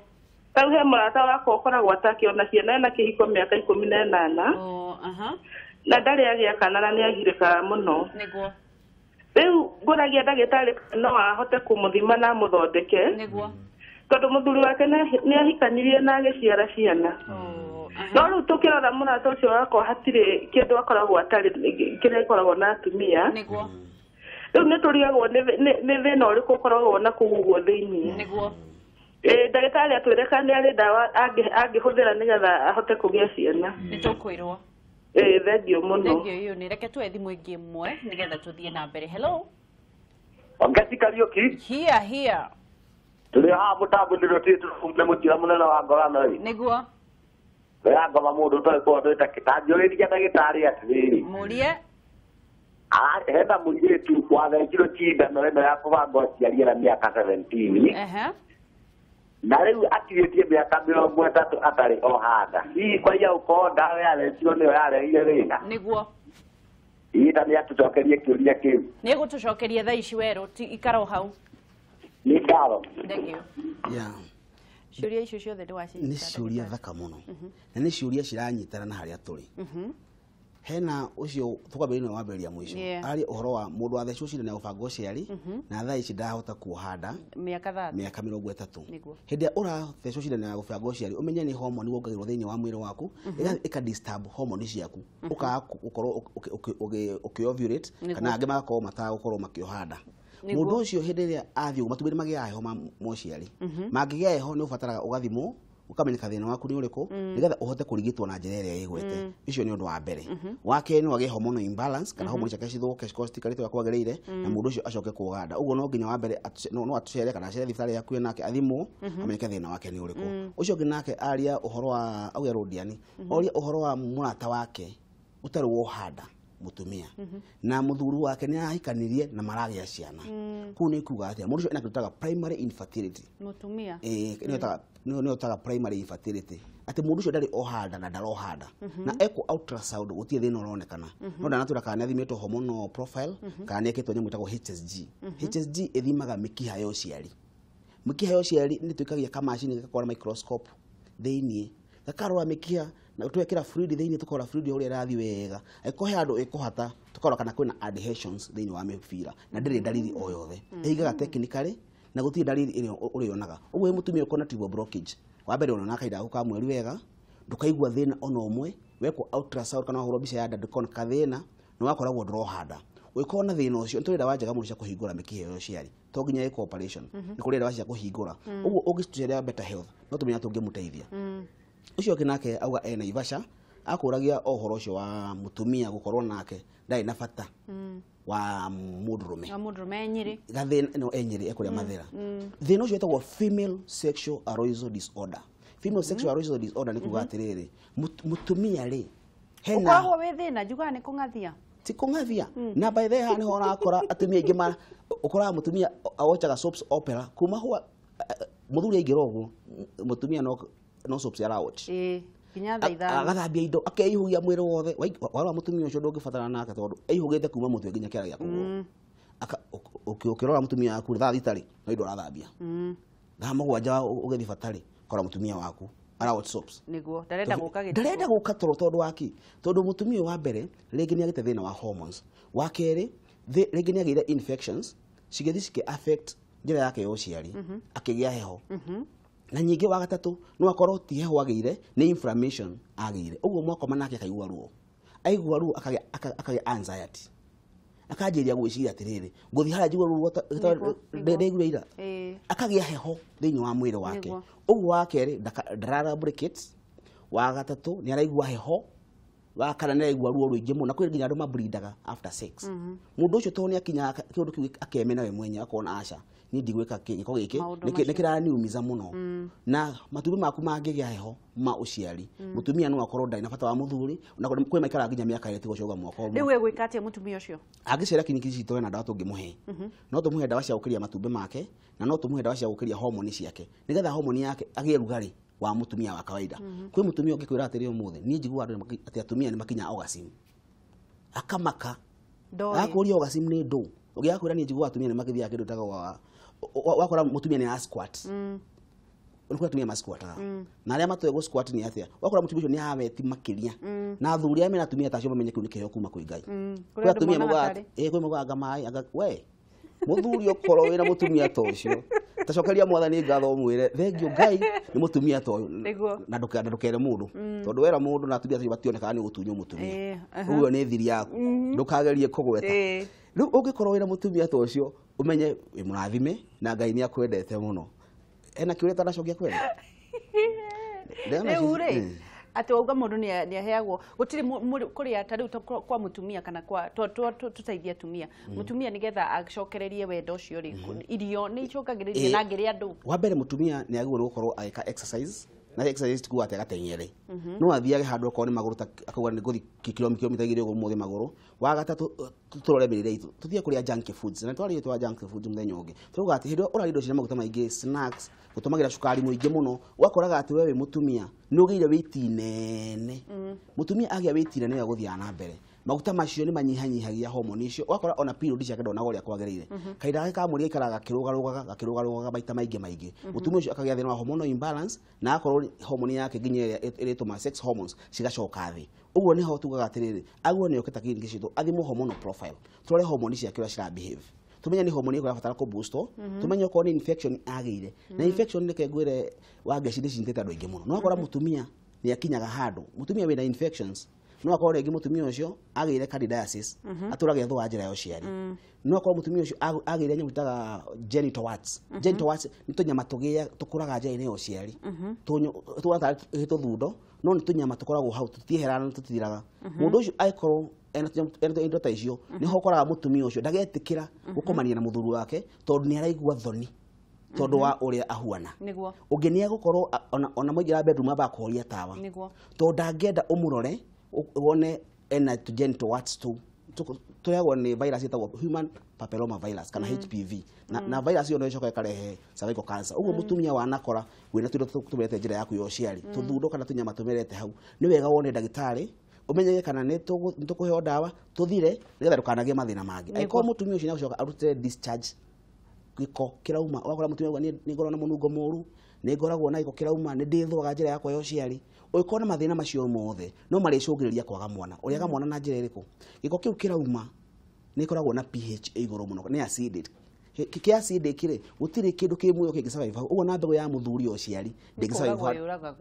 Rĩu he mũrata wakwa ũkoragwo atakĩona ciana ena kĩhiko mĩaka 18. Na ndarĩ agĩa kana na nĩ agirĩkaga mũno. Nĩguo. Rĩu ngũragia ndagĩtarĩ no ahote kũmũthima na amũthondeke. Nĩguo. Tondũ mũthuri wake nĩ ahikanirie na agĩciara ciana. No rĩu tũkĩrora mũrata ũcio wakwa hatirĩ kĩndũ akoragwo atarĩ kĩrĩa gĩkoragwo na atumia. Nĩguo. Rĩu nĩ tũrigagwo nĩ thĩna ũrĩkũ ũkoragwo na kũu ũguo thĩiniĩ. Nĩguo. Ndagĩtarĩ atwĩre kana nĩ arĩ ndawa angĩhũthĩra nĩgetha ahote kũgĩa ciana. Nĩ tũkwĩrwo. Thengiũ mũno. Thengiũ Yuni. Reke tuoe thimũ ĩngĩ ĩmwe nĩgetha tũthiĩ na mbere. Hello. Ongeci Kariũki. Here here. Tũrĩ haha mũtambo-inĩ tũrĩ mũtira mũnene wa ngorano ĩ. Nĩguo. Oya ngoma mũndũ ũtoĩ kũrĩa twĩta kĩtanjũrĩria ndagĩtarĩ atĩrĩrĩ. Mũrie. Hena mũirĩtu wathecirwo cindano ĩno ya kũbanga ũciari ena mĩaka 17. Na rĩu atigĩtie mĩaka 30 atarĩ ohanda. Hihi kwaiya ũkorwo ndawa yathecirwo nĩyo yarehire thĩna? Nĩguo. Ĩ na nĩ atũcokerie kĩũria kĩu. Nĩ egũtũcokeria thaa ici werũ, ikara o hau. Nĩ ngatho. Thank you. Ciũria icio ciothe nĩ wacinyita. Nĩ ciũria thaka mũno. Na nĩ ciũria ciranyitana na harĩa tũrĩ. Hena ũcio tũkwambĩrĩria na wambĩrĩria mũico. Aria ũhoro wa mũndũ wathecwo cindano ya gũbanga ũciari na thaa ici ndahota kuoha nda mĩaka 30. Mĩaka 30. Hĩndĩ ĩrĩa ũrathecwo cindano ya gũbanga ũciari ũmenye nĩ hormone wongagĩrwo thĩinĩ wa mwĩrĩ waku ĩka disturb hormone ciaku ũkaga gũkorwo ũkĩ-ovulate kana angĩ magakorwo matagũkorwo makĩoha nda. Mũndũ ũcio hĩndĩ ĩrĩa athiĩ ũguo matumbĩ nĩmagĩaga heho ma ũciari. Mangĩgĩa heho nĩ ũbataraga ũgathimwo ũkamenyeka thĩna waku nĩ ũrĩkũ nĩgetha ũhote kũrigitwo na njĩra ĩrĩa ĩgwete. Icio nĩ ũndũ wa mbere. Wa kerĩ no agĩe hormonal imbalance kana hormone ciake cithũke cikorwo citikarĩte ũrĩa kwagĩrĩire na mũndũ ũcio acoke kuoga nda. Ũguo no nginya wa mbere no atũcere kana acere thibitarĩ hakuhĩ nake athimwo amenyeke thĩna wake nĩ ũrĩkũ. Ũcio ũngĩ nake aria ũhoro wa auge Rũndiani, oria ũhoro wa mũrata wake ũtarĩ woha nda mũtumia na mũthuri wake nĩ ahikanirie na maragĩa ciana. Kũu nĩ kuga atĩa mũndũ ũcio ena kĩndũ twĩtaga primary infertility. Mũtumia. Nĩyo twĩtaga primary infertility. Atĩ mũndũ ũcio ndarĩ oha nda na ndaroha nda. Na ekwo ultrasound gũtirĩ thĩna ũronekana. No ndanatwĩra kana nĩ athimĩtwo hormonal profile kana nĩ ekĩtwo nyamũ ĩtagwo HSG. HSG ĩthimaga mĩkiha ya ũciari. Mĩkiha ya ũciari nĩ twĩkagia kamacini gagakorwo na microscope thĩiniĩ gakarora mĩkiha na twekĩra fluid thĩiniĩ tũkarora fluid ũrĩa ĩrathiĩ wega. Angĩkorwo he handũ ĩkũhata tũkarora kana kwĩna adhesions thĩiniĩ wa mĩbira na ndĩrĩ dalili o yothe. Ĩhingaga technically na gũtirĩ dalili ĩrĩa ũrĩonaga. Ũguo wĩ mũtumia ũkona tubal blockage wa mbere ũrĩonaga kahinda gaku ka mweri wega, ndũkaigua thĩna ona ũmwe, wekwo ultrasound kana wahũrwo mbica ya nda ndũkona kathĩna na wakoragwo ndũroha nda. Ũngĩkorwo na thĩna ũcio nĩ tũrĩ ndawa njega mũno cia kũhingũra mĩkiha ĩyo ya ũciari. To nginya ĩkwo operation, nĩ kũrĩ ndawa cia kũhingũra. Ũguo ũngĩtũcerera Better Health no tũmenye tũngĩmũteithia. Ũcio ũngĩ nake auga e Naivasha akũragia o ũhoro ũcio wa mũtumia gũkorwo nake ndarĩ na bata wa mũndũrũme. Wa mũndũrũme e Nyĩrĩ. Gathĩna no e Nyĩrĩ ekũrĩa Mathĩra. Thĩna ũcio wĩtagwo female sexual arousal disorder. Female sexual arousal disorder nĩ kuga atĩrĩrĩ, mũtumia rĩ hena Ũkoragwo wĩ thĩna njugaga nĩ kũng'athia. Ti kũng'athia. Na by the way, niho ũrakora atumia aingĩ ũkoraga mũtumia awochaga soaps opera kuma hwa mũthuri aingĩra ũguo mũtumia no soaps arawatch. Nginya thaa ithano. Agathambia indo akeihugia mwĩrĩ wothe. Warora mũtumia ũcio ndũngĩbatara nake tondũ eihũgĩte kuma mũtwe nginya kĩara gĩa kũgũrũ. Ũkĩrora mũtumia waku thaa thita rĩ no indo arathambia. Thaa mũgwanja ũgĩthiĩ bata rĩ kora mũtumia waku arawatch soaps. Nĩguo ndarenda gũka gĩtĩ. Ndarenda gũka toro tondũ waki. Tondũ mũtumia wa mbere rĩngĩ nĩagĩte thĩna wa hormones. Wa kerĩ rĩngĩ nĩagĩire infections cigĩthiĩ cikĩ affect njĩra yake ya ũciari akĩgĩa heho. Na nyingĩ wa gatatũ no akorwo ti heho agĩire nĩ inflammation agĩire. Ũguo mwakoma nake akaigua ruo. Aigua ruo akagĩa anxiety. Akanjĩrĩria gwĩciria atĩrĩrĩ ngũthiĩ harĩa njigue ruo ndĩraiguire ira. Akagĩa heho thĩinĩ wa mwĩrĩ wake. Ũguo wa kerĩ ndara lubricate. Wa gatatũ nĩ araigua heho. Wa kana nĩ araigua ruo rũingĩ mũno na kwĩ nginya andũ mableedaga after sex. Mũndũ ũcio tondũ nĩ akinyaga kĩũndũ kĩu akemena we mwenyewe akona aca niĩ ndigwĩka gĩko gĩkĩ nĩ kĩraniumiza mũno. Na matumbĩ maku mangĩgĩa heho ma ũciari mũtumia no akorwo ndarĩ na bata wa mũthuri na kwĩ maikaraga nginya mĩaka ĩrĩ tiga ũcoga mwaka ũmwe. Rĩu egwĩka atĩa mũtumia ũcio? Angĩcera kiriniki citũ hena ndawa tũngĩmũhe. No tũmũhe ndawa cia gũkĩria matumbĩ make na no tũmũhe ndawa cia gũkĩria homoni ciake nĩgetha homoni yake agĩe rugarĩ wa mũtumia wa kawaida. Kwĩ mũtumia ũngĩkwĩra atĩrĩ ũmũthĩ niĩ njiguaga andũ atĩ atumia nĩ makinyaga orgasm. Akamaka. Akũria orgasm nĩ ndũ. Ũngĩgakwĩra niĩ njiguaga atumia nĩ makĩthiaga kĩndũ ta wakora mũtumia nĩ squat. Nĩ atumia ma squataga. Na arĩa matoĩ gũ squat nĩ atĩa? Wakora mũtumia ũcio nĩ aweti makĩria. Na athuri arĩa mena atumia ta acio mamenye kĩu nĩ kĩheo kuma kwĩ Ngai. Kwĩ atumia maugaga kwĩ maugaga anga maĩ anga we mũthuri ũkorwo wĩna mũtumia ta ũcio tacokeria mwathani ngatho ũmwĩre thengiũ Ngai nĩ mũtumia ta ũyũ na ndũkere mũndũ tondũ wera mũndũ na atumia acio mationekaga nĩ gũtunywo mũtumia. Ũguo nĩ thiri yaku ndũkagerie kũgweta. Rĩu ũngĩkorwo wĩna mũtumia ta ũcio ũmenye wĩ mũrathime na Ngai nĩ akwendete mũno. Ena kĩũria ũtanacokia kweli? Rĩu rĩ atĩ wauga mũndũ nĩ aheagwo gũtirĩ kũrĩa ta rĩu kwa mũtumia kana kwa tũteithie atumia mũtumia nĩgetha acokererie wendo ũcio rĩ irio nĩ icokagĩrĩria na ngĩrĩa andũ. Wa mbere mũtumia nĩ agĩrĩirwo nĩ gũkorwo agĩka exercise na exercise ti kuga atĩ agateng'ere. No athiage handũ okorwo nĩ magũrũ ta akauga nĩ ngũthiĩ kilomita igĩrĩ ũguo ũmũthĩ magũrũ. Wa gatatũ tũrore mĩrĩre itũ tũtige kũrĩa junk foods na twarĩrie twa junk foods mũthenya ũngĩ. Tũrauga atĩ hĩndĩ ĩrĩa ũrarĩa indo ciĩna maguta maingĩ snacks gũtũmagĩra cukari mũingĩ mũno ũgakoraga atĩ we wĩ mũtumia nĩ ũgĩire wĩiti nene. Mũtumia agĩa wĩiti nene nĩwe gũthiaga na mbere. Maguta macio nĩ manyihanyihagia homoni icio ũgakora ona period ciake ndonaga ũrĩa kwagĩrĩire. Kahinda gake ka mweri gaikaraga gakĩrũgarũgaga maita maingĩ maingĩ. Mũtumia ũcio akagĩa thĩna wa hormonal imbalance na agakorwo homoni yake nginya ĩrĩa ĩrĩtũma sex hormones cigacoka thĩ. Ũguo nĩho tugaga atĩrĩrĩ agwo nĩ oke ta kiriniki citũ athimwo hormonal profile tũrore homoni ciake ũrĩa cira behave. Tumenye nĩ homoni ĩrĩkũ ĩrabatara kũ boost tumenye okorwo nĩ infection agĩire. Na infection nĩke ngwĩre Wangeci nĩ cinyitĩte andũ aingĩ mũno. No wakora mũtumia nĩ akinyaga handũ mũtumia wĩna infections no akorwo rĩngĩ mũtumia ũcio agĩire candidiasis atũrage thũ wa njĩra ya ũciari. No akorwo mũtumia ũcio agĩire nyamũ ĩtaga genital warts. Genital warts nĩ tũnyama tũgĩa tũkũraga njĩra-inĩ ya ũciari. Tũhana tarĩ tũthundo no nĩ tũnyama tũkoragwo hau tũtieheraga na tũtithiraga. Mũndũ ũcio angĩkorwo ena indo ta icio nĩho ũkoraga mũtumia ũcio ndagetĩkĩra gũkomania na mũthuri wake tondũ nĩ araigua thoni tondũ wa ũrĩa ahuana. Ũngĩ nĩ egũkorwo ona mũingĩra bedroom ambaga kũhoria tawa tondũ ndangĩenda ũmũrore wone ena genital warts tũu tũrehagwo nĩ virus ĩtagwo human papilloma virus kana HPV na virus ĩyo no ĩcoke ĩkarehe cervical cancer. Ũguo mũtumia wanakora wĩna tũindo tũmerete njĩra yaku ya ũciari tũthundo kana tũnyama tũmerete hau nĩ wega wone ndagĩtarĩ ũmenyeke kana nĩ tũkũheo ndawa tũthire nĩgetha ndũkanagĩe mathĩna mangĩ. Angĩkorwo mũtumia ũcio nĩagũcoka arute discharge gĩko kĩrauma ũgakora mũtumia auga nĩ ngoragwo na mũnungo mũru nĩ ngoragwo na gĩko kĩrauma nĩ ndĩthũaga njĩra yakwa ya ũciari. Ũngĩkorwo na mathĩna macio mothe no marĩcũngĩrĩria kwaga mwana. Ũrĩaga mwana na njĩra ĩrĩkũ? Gĩko kĩu kĩrauma nĩ ĩkoragwo na pH ĩ igũrũ mũno nĩ acidic. Kĩ acidic rĩ gũtirĩ kĩndũ kĩ muoyo kĩngĩ survive hau. Ũguo na mbegũ ya mũthuri ya ũciari ndĩngĩ survive hau.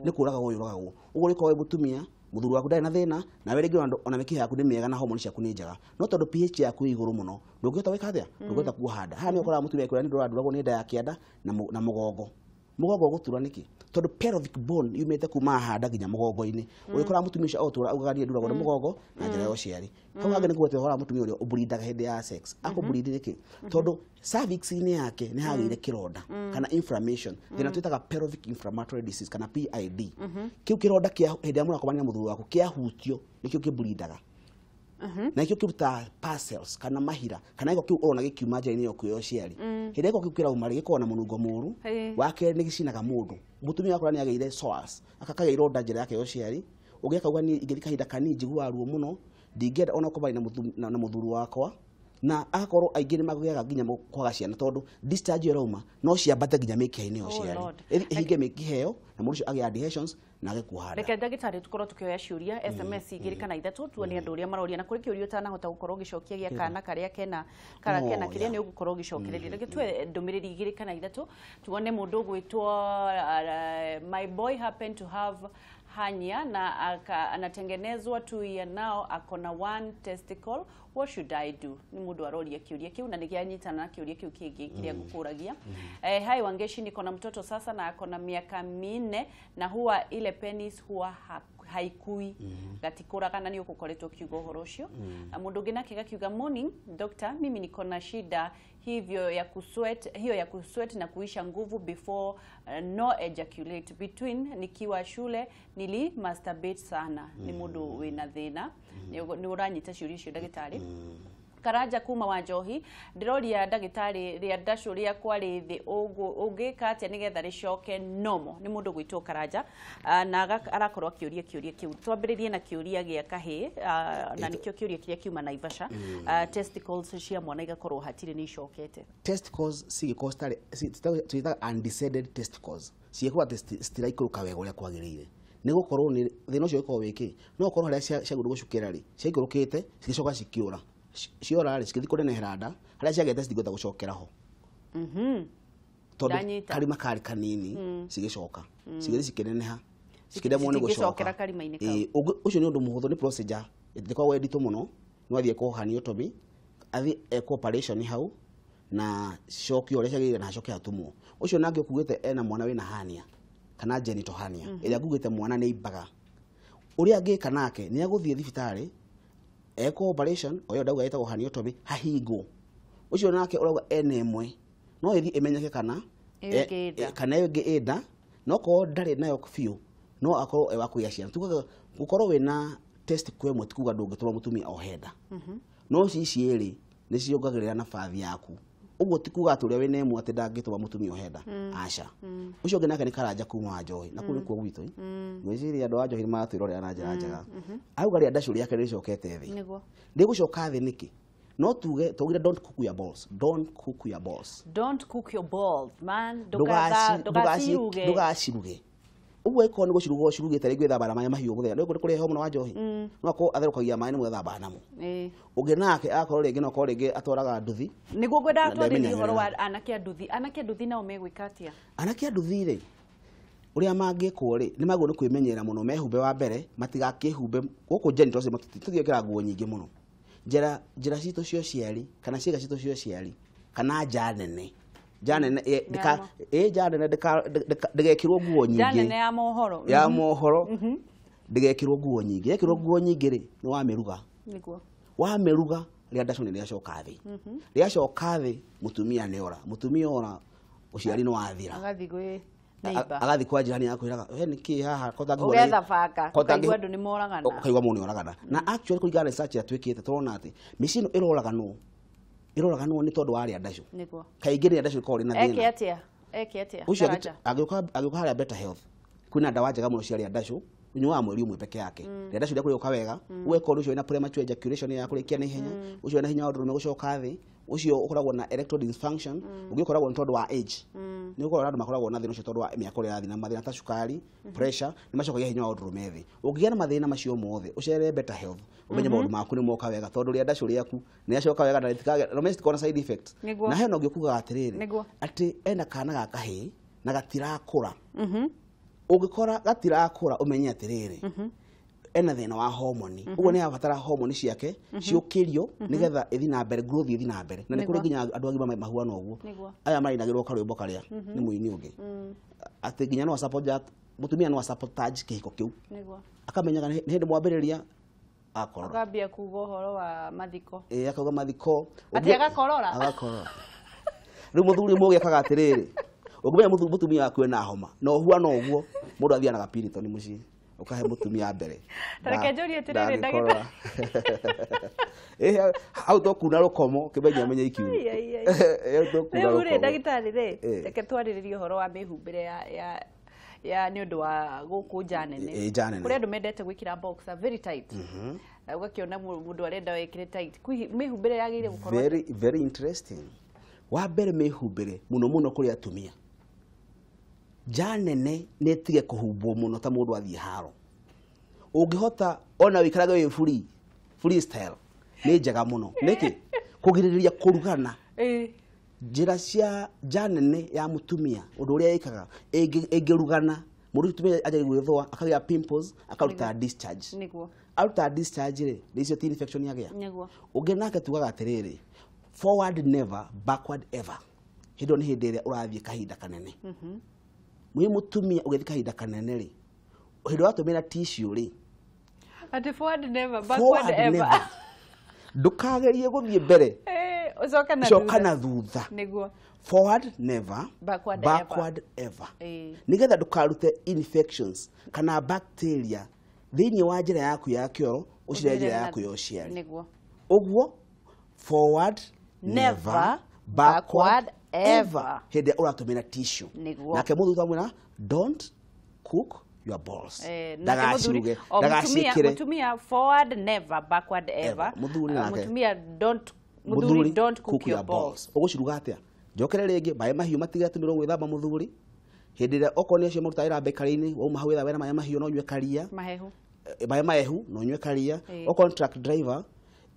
Nĩ kũragwo yũragagwo. Ũguo ũrĩkorwo wĩ mũtumia mũthuri waku ndarĩ na thĩna nawe rĩngĩ ona mĩkiha yaku nĩ mĩega na homoni ciaku nĩ njega no tondũ pH yaku ĩ igũrũ mũno ndũngĩhota gwĩka atĩa? Ndũngĩhota kuoha nda. Haha nĩ ũkoraga mũtumia akĩũra nĩ ndũranduragwo nĩ nda ya kĩanda na mũgongo. Mũgongo ũgũtura nĩkĩ? Tondũ pelvic bone yumĩte kuma haha nda nginya mũgongo-inĩ. Ũgĩkora mũtumia ũcio agũtũra augaga niĩ nduragwo nĩ mũgongo na njĩra ya ũciari. Hau hangĩ nĩ kũgweta ũhoro wa mũtumia ũrĩa ũblindaga hĩndĩ ya sex. Akũbleed nĩkĩ? Tondũ cervix-inĩ yake nĩ hagĩire kĩronda kana inflammation. Thĩna twĩtaga pelvic inflammatory disease kana PID. Kĩu kĩronda kĩa hĩndĩ ĩrĩa mũrakomania na mũthuri waku kĩahutio nĩkĩo kĩblindaga. Na ikio kĩrutaga parcels kana mahira kana gĩko kĩu ũrona gĩkiuma njĩra-inĩ yaku ya ũciari. Hĩndĩ ĩrĩa gĩko kĩu kĩrauma rĩ, gĩkoragwo na mũnungo mũru. Wa kerĩ nĩ gĩcinaga mũndũ. Mũtumia wakora nĩ agĩire sores, akagĩa ironda njĩra yake ya ũciari. Ũngĩ akauga niĩ ingĩthiĩ kahinda kanini njiguaga ruo mũno, ndingĩenda ona gũkomania na mũthuri wakwa. Na agakorwo aingĩ nĩ magĩaga nginya kwaga ciana tondũ discharge ĩyo ĩrauma no ciambate nginya mĩkiha-inĩ ya ũciari. Ĩhinge mĩkiha ĩyo na mũndũ ũcio agĩe adhesions na age kuoha nda. Reke ndagĩtarĩ tũkorwo tũkĩoya ciũria SMS igĩrĩ kana ithatũ tuone andũ ũrĩa maroria, na kũrĩ kĩũria ũtanahota gũkorwo ũgĩcokia gĩa kana karĩa kena kena kĩrĩa nĩ ũgũkorwo ũgĩcokereria. Reke tuoe ndũmĩrĩri igĩrĩ kana ithatũ tuone mũndũ ũgwĩtwo my boy happened to have hernia na anatengenezwa 2 year now, akona 1 testicle, what should I do? Ni mundu aroria kiuria kiu na nikianyitana na kiuria kiu kingi kiria ngukuragia. Hai Wangeshi, niko na mtoto sasa na akona miaka 4 na huwa ile penis huwa haikui gatikuraga na ni ukukoretwo kiugo horo ucio. Mundu ungi nake gakiuga morning doctor, mimi niko na shida hivyo ya kusweat, hiyo ya kusweat na kuisha nguvu before no ejaculate between nikiwa shule nili masturbate sana. Ni mundu wina thina ni uranyita ciuria icio ndagitari. Karanja kuma wa Njohi, ndiroria ndagitari ria ndacũ rĩakwa rĩ thĩ ũngĩka atĩa nĩgetha rĩcoke nomo. Nĩ mũndũ gwĩtwo Karanja na arakorwo akĩũria kĩũria kĩu. Twambĩrĩrie na kĩũria gĩa kahĩĩ na nĩkĩo kĩũria kĩrĩa kiuma Naivasha. Testicles cia mwana igakorwo hatirĩ nĩ icokete. Testicles cigĩkorwo citarĩ twĩtaga undescended testicles, cigĩkorwo atĩ citiraikũrũka wega ũrĩa kwagĩrĩire, nĩ gũkorwo nĩ thĩna ũcio ũgĩkorwo wĩkĩ no ũkorwo harĩa ciagĩrĩirwo gũcukĩra rĩ ciaikũrũkĩte cigĩcoka cikĩũra, ciora rĩ cigĩthiĩ kũnenehera nda harĩa ciagĩte citingĩhota gũcokera ho tondũ karima karĩ kanini, cigĩcoka cigĩthiĩ cikĩneneha cikĩremwo nĩ gũcoka. Ũcio nĩ ũndũ mũhũthũ, nĩ procedure ĩtikoragwo ĩ nditũ mũno. No athiĩ ekwo herniotomy, athiĩ ekwo operation hau na cicokio ũrĩa ciagĩrĩire na hacoke hatumwo. Ũcio nake ũkugĩte ena mwana wĩna hernia kana genital hernia ĩrĩa ngugĩte mwana nĩ imbaga. Ũrĩa angĩka nake nĩ agũthiĩ thibitarĩ ekwo operation o ĩyo ndauga ĩtagwo herniotomy hahingwo. Ũcio nake ũrauga ena ĩmwe no ĩthiĩ ĩmenyeke kana kana ĩyo ĩngĩ ĩ nda, no korwo ndarĩ nayo biũ no akorwo e wa kũgĩa ciana. Tugaga gũkorwo wĩna testicle ĩmwe ti kuga ndũngĩtũma mũtumia ohe nda, no ici cierĩ nĩ ciongagĩrĩra nabathi yaku. Ũguo ti kuga atĩ ũrĩa wĩna ĩmwe atĩ ndangĩtũma mũtumia ohe nda, aca. Ũcio ũngĩ nake nĩ Karanja kuma wa Njohi, na kũu nĩkuo gwitũ. Ngwĩciria andũ a Njohi nĩ maratwĩrorera na njĩra njega. Auga rĩa ndacũ rĩake rĩcokete thĩ. Rĩgũcoka thĩ nĩkĩ? No tuge tugire don't cook your balls, don't cook your balls, don't cook your balls man, ndugaciruge, ndugaciruge. Ũguo ĩkorwo nĩ gũciruga ũcirugĩte rĩngĩ wĩthamba na maĩ mahiũ mũthenya, nĩ kũrĩ heho mũno wa Njohi, no akorwo atherũkagia maĩ nĩ mwĩthamba namo. Ũngĩ nake akorwo rĩngĩ no akorwo rĩngĩ atwaraga nduthi. Nĩguo ngwendaga twarĩrie ũhoro wa anake a nduthi. Anake a nduthi nao megwĩka atĩa? Anake a nduthi rĩ, ũrĩa mangĩkwo rĩ, nĩ magĩrĩirwo nĩ kwĩmenyerera mũno, mehumbe wa mbere matigakĩhumbe gũkũ genitals tũthiĩkĩra nguo nyingĩ mũno. Njĩra citũ cia ũciari kana ciĩga citũ cia ũciari kana nja nene, nja nene nja nene ndĩgekĩrwo nguo nyingĩ, nja nene ya mohoro, ya mohoro ndĩgekĩrwo nguo nyingĩ. Yekĩrwo nguo nyingĩ rĩ, nĩ wamĩruga, nĩguo wamĩruga rĩa ndacũ nĩ rĩacoka thĩ, rĩacoka thĩ mũtumia nĩ ora, mũtumia ora ũciari nĩ wathira, agathiĩ gwĩ neighbor, agathiĩ kwa jirani akwĩraga we nĩkĩ haha ũgetha banga, ũkaigua andũ nĩ moragana, ũkaigua mũndũ nĩ oragana. Na actually kũringana na research ĩrĩa twĩkĩte tũrona atĩ mĩciĩ ĩno ĩroraganwo, ĩroraganwo nĩ tondũ wa rĩa ndacũ. Kaingĩ rĩa ndacũ rĩkoragwo rĩna thĩna. Eke atĩa? Eke atĩa? Ũcio agĩũka harĩa Better Health kwĩna ndawa njega mũno cia rĩa ndacũ, ũnyuaga mweri ũmwe peke yake. Rĩa ndacũ rĩaku rĩgoka wega, ũgekora ũcio wĩna premature ejaculation ya kũrĩkia na ihenya, ũcio wĩna hinya wa ndũrũme gũcoka thĩ, ũcio ũkoragwo na erectile dysfunction, ũngĩ ũkoragwo nĩ tondũ wa age. Nĩ ũkoragwo andũ makoragwo na thĩna ũcio tondũ wa mĩaka ũrĩa ĩrathiĩ, na mathĩna ta cukari, pressure nĩ macokagia hinya wa ndũrũme thĩ. Ũngĩgĩa na mathĩna macio mothe, ũcerere Better Health, ũmenye maũndũ maku nĩ moka wega tondũ rĩa ndacũ rĩaku nĩ rĩacoka wega na rĩtikagĩa na citikoragwo na side effects. Na hena ũngĩ ũkugaga atĩrĩrĩ, atĩ ena kana ga kahĩĩ na gatirakũra. Ũngĩkora gatirakũra ũmenye atĩrĩrĩ, ena thĩna wa homoni. Ũguo nĩ abatara homoni ciake ciũkĩrio nĩgetha ĩthiĩ na mbere, growth ĩthiĩ na mbere. Na nĩ kũrĩ nginya andũ agima mahuana ũguo. Aya marinagĩrwo karwĩmbo karĩa nĩ mũini ũngĩ. Atĩ nginya no support mũtumia no sabotage kĩhiko kĩu. Akamenyaga nĩ hĩndĩ mwambĩrĩria akorora. Akambia kuga ũhoro wa mathiko. Ĩĩ akauga mathiko. Atĩ agakorora. Agakorora. Rĩu mũthuri ũmwe ũgĩkaga atĩrĩrĩ, ũngĩmenya mũtumia waku ena homa na ũhuana ũguo, mũndũ athiaga na gapiriton mũciĩ. Ũkahe mũtumia mbere. Tareke njũrie atĩrĩrĩ ndagĩtarĩ. Hau to kuna rũkomo kĩmenya menye ikiugo. Rĩu rĩ ndagĩtarĩ rĩ reke twarĩrĩrie ũhoro wa mĩhumbĩre ya nĩ ũndũ wa gũkũ nja nene. Kũrĩ andũ mendete gwĩkĩra boxer very tight. Ũgakĩona mũndũ arenda wĩkĩre tight. Mĩhumbĩre yagĩrĩire gũkorwo very very interesting. Wa mbere mĩhumbĩre mũno mũno kũrĩ atumia. Nja nene nĩ ĩtige kũhumbwo mũno ta mũndũ athiĩ haro. Ũngĩhota ona wĩikarage wĩ free freestyle nĩ njega mũno. Nĩkĩ? Kũgirĩrĩria kũrugana. Njĩra cia nja nene ya mũtumia ũndũ ũrĩa ĩkaga ĩngĩrugana mũndũ mũtumia anjagia gwĩthũa akagĩa pimples akaruta discharge. Nĩguo. Aruta discharge rĩ nĩ icio ti infection yagĩa. Nĩguo. Ũngĩ nake tugaga atĩrĩrĩ forward never backward ever. Hĩndĩ ĩyo nĩ hĩndĩ ĩrĩa ũrathiĩ kahinda kanene. Mwĩ mũtumia ũgĩthiĩ kahinda kanene rĩ hĩndĩ ũratũmĩra tissue rĩ atĩ forward never backward ever. Ndũkagerie gũthiĩ mbere ũcoka na thutha. Nĩguo. Forward never backward ever. Nĩgetha ndũkarute infections kana bacteria thĩinĩ wa njĩra yaku ya kĩoro ũcire njĩra yaku ya ũciari. Nĩguo. Ũguo forward never backward ever hĩndĩ ĩrĩa ũratũmĩra tissue. Nake mũthuri twamwĩra don't cook your balls. Ndagaciruge, ndagaciĩkĩre. Mũtumia forward never backward ever. Mũthuri nake. Mũtumia don't mũthuri don't cook your balls. Ũgũciruga atĩa? Njokere rĩngĩ maĩ mahiũ matigatũmĩrwo gwĩthamba mũthuri. Hĩndĩ ĩrĩa okorwo nĩ acio marutaga wĩra bakery-inĩ wauma hau wĩthambe na maĩ mahiũ no ũnyue karia. Mahehu. Maĩ mahehu no ũnyue karia. Okorwo nĩ truck driver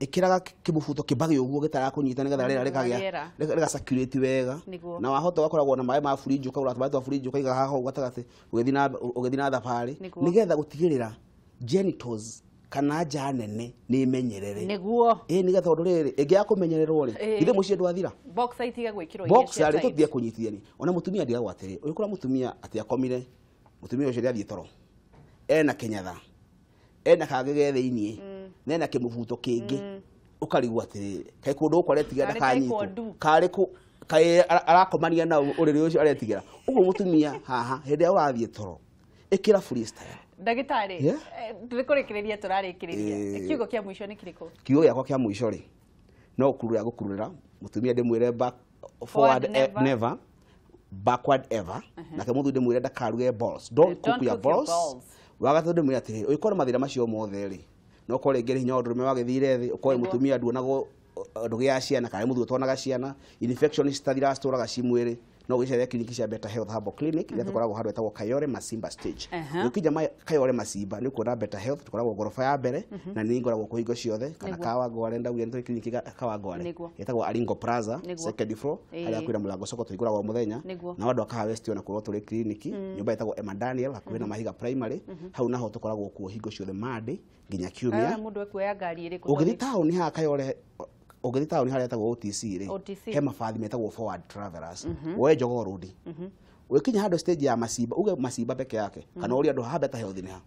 ĩkĩraga kĩmũbuto kĩmbage ũguo gĩtarakũnyita nĩgetha rĩera rĩkagĩa rĩga circulate wega. Na wahota ũgakoragwo na maĩ ma fridge ũkagũra tũmaĩ twa fridge ũkaiga haha hau gatagatĩ ũgĩthiĩ na thabarĩ nĩgetha gũtigĩrĩra genitals kana nja nene nĩ menyerere. Nĩguo. Nĩgetha tondũ rĩrĩ ĩngĩaga kũmenyererwo rĩ githĩ mũciĩ ndwathira. Boxer itiga gwĩkĩrwo iria cia tight. Boxer rĩ tũtige kũnyitithania. Ona mũtumia ndigagwo atĩrĩ ũgĩkora mũtumia atĩ akomire mũtumia ũcio nĩathiĩ toro ena kĩnyatha ena kangĩ ge thĩiniĩ na ena kĩmũbuto kĩngĩ ũkarigwo atĩrĩrĩ kaĩ kũndũ gũkũ aretigĩra ndakanyitwo karĩ kũ kaĩ arakomania na ũrĩrĩ ũcio aretigĩra. Ũguo mũtumia haha hĩndĩ ĩrĩa ũrathiĩ toro ĩkĩra freestyle. Ndagĩtarĩ tũrĩkũrĩkĩrĩria tũrarĩkĩrĩria kiugo kĩa mũico nĩ kĩrĩkũ? Kiugo gĩakwa kĩa mũico rĩ no gũkururĩra gũkururĩra mũtumia ndĩmwĩre forward never backward ever nake mũthuri ndĩmwĩre ndakaruge balls. Don't cook your balls. Wagatũ ndĩmwĩre atĩrĩrĩ ũngĩkorwo na mathĩna macio mothe rĩ no ũkorwo rĩngĩ nĩ hinya wa ũndũrũme wagĩthire thĩ ũkorwo mũtumia nduonagwo ndũgĩaga ciana kana mũthuri ũtonaga ciana infection citathiraga citũraga ci mwĩrĩ no ũgĩcerere kiriniki cia Better Health Herbal Clinic iria tũkoragwo handũ hetagwo Kayole Masimba stage. Ũkinya Kayole Masimba nĩ ũkuona Better Health tũkoragwo ngoroba ya mbere na nĩ ngoragwo kũu hingo ciothe kana Kawangware ndaugire nĩ tũrĩ kiriniki Kawangware ĩtagwo Aringo Plaza second floor harĩa kwĩna mũrango soko tũhingũragwo mũthenya na andũ a Kahawa West ona kũrwo tũrĩ kiriniki nyũmba ĩtagwo Emma Daniel hakuhĩ na Mahiga Primary hau naho tũkoragwo kuo hingo ciothe Monday nginya Kiumia. Mũndũ ekuoya ngari ĩrĩkũ? Ũngĩthiĩ taũni haha Kayole ũngĩthiĩ taũni harĩa hetagwo OTC rĩ he mabathi metagwo forward travelers woe Jogoo Road ũgĩkinya handũ stage ya Masimba uge Masimba peke yake kana ũrie andũ haha Better Health nĩ ha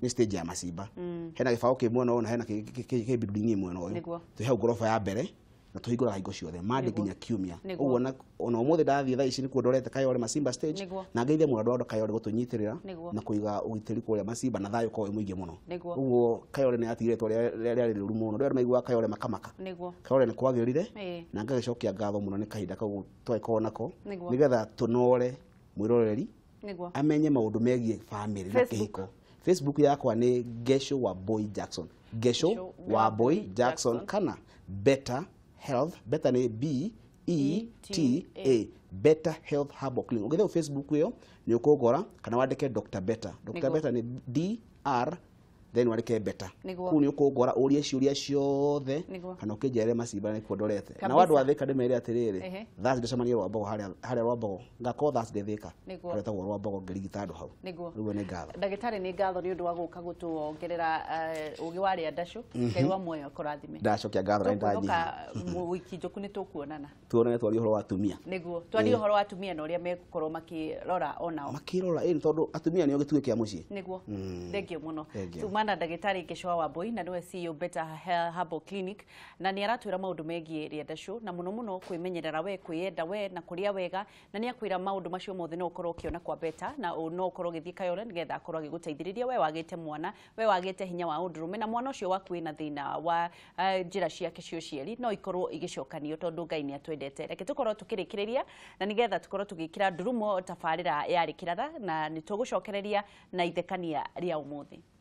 nĩ stage ya Masimba hena gĩbaũ kĩ mwena ũyũ na hena kĩ building mwena ũyũ twĩ hau ngoroba ya mbere na tũhingũraga hingo ciothe Monday nginya Kiumia. Ũguo ona ũmũthĩ ndathiĩ thaa ici nĩkuo ndorete Kayole Masimba stage na ngeithie mũno andũ a Kayole gũtũnyitĩrĩra na kũiga ũgitĩri kũrĩa Masimba na thayũ ũkorwo wĩ mũingĩ mũno. Ũguo Kayole nĩ yatigire rĩtwa rĩarĩ rĩũru mũno andũ maiguaga Kayole makamaka. Kayole nĩ kwagĩrire na ngagĩcokia ngatho mũno nĩ kahinda kau twagĩkorwo nako nĩgetha tũnore mwĩroreri amenye maũndũ megiĩ bamĩrĩ na kĩhiko. Facebook yakwa nĩ Gesho wa Boy Jackson. Gesho wa Boy Jackson kana Better Health, Better nĩ B E T A, Better Health Herbal Clinic. Ũngĩthiĩ Facebook ĩyo nĩ ũkũngora kana wandĩke Dr. Better. Dr. Better nĩ D R then wandĩke Better. Kũu nĩ ũkũngora ũrie ciũria ciothe kana ũkĩnjere Masimba nĩkuo ndorete. Na andũ a Thika ndĩmere atĩrĩrĩ Thursday ndĩcemanie Rwambogo harĩa Rwambogo ngakorwo Thursday Thika harĩa hetagwo Rwambogo ngĩrigita andũ hau. Rĩu nĩ ngatho. Ndagĩtarĩ nĩ ngatho nĩ ũndũ wa gũka gũtuongerera ũgĩ wa rĩa ndacũ. Ngai wa muoyo akũrathime. Ndacokia ngatho na ndanyiha. Wiki njũku nĩ tũkuonana. Tuonane twarie ũhoro wa atumia. Nĩguo twarie ũhoro wa atumia na ũrĩa megũkorwo makĩrora onao. Makĩrora ĩĩ tondũ atumia nĩo gĩtugĩ kĩa mũciĩ. Nĩguo. Thengiũ mũno. Tuma na ndagĩtarĩ Gĩchũa Wambui na nĩwe CEO Better Herbal Clinic, na nĩ aratwĩra maũndũ megiĩ rĩenda show na mũno mũno kwĩmenyerera we, kwĩyenda we na kũrĩa wega, na nĩ akwĩra maũndũ macio mothe no ũkorwo ũkĩona kwa Better, na no ũkorwo ũgĩthiĩ Kayole nĩgetha akorwo agĩgũteithĩrĩria we wagĩte mwana, we wagĩte hinya wa ũndũrũme, na mwana ũcio waku wĩna thĩna wa njĩra ciake cia ũciari no ikorwo igĩcokanio tondũ Ngai nĩ atwendete. Reke tũkorwo tũkĩrĩkĩrĩria na nĩgetha tũkorwo tũgĩkĩra ndurumo tabarĩra ya Rĩkĩrara, na nĩ tũgũcokereria na ithekania rĩa ũmũthĩ.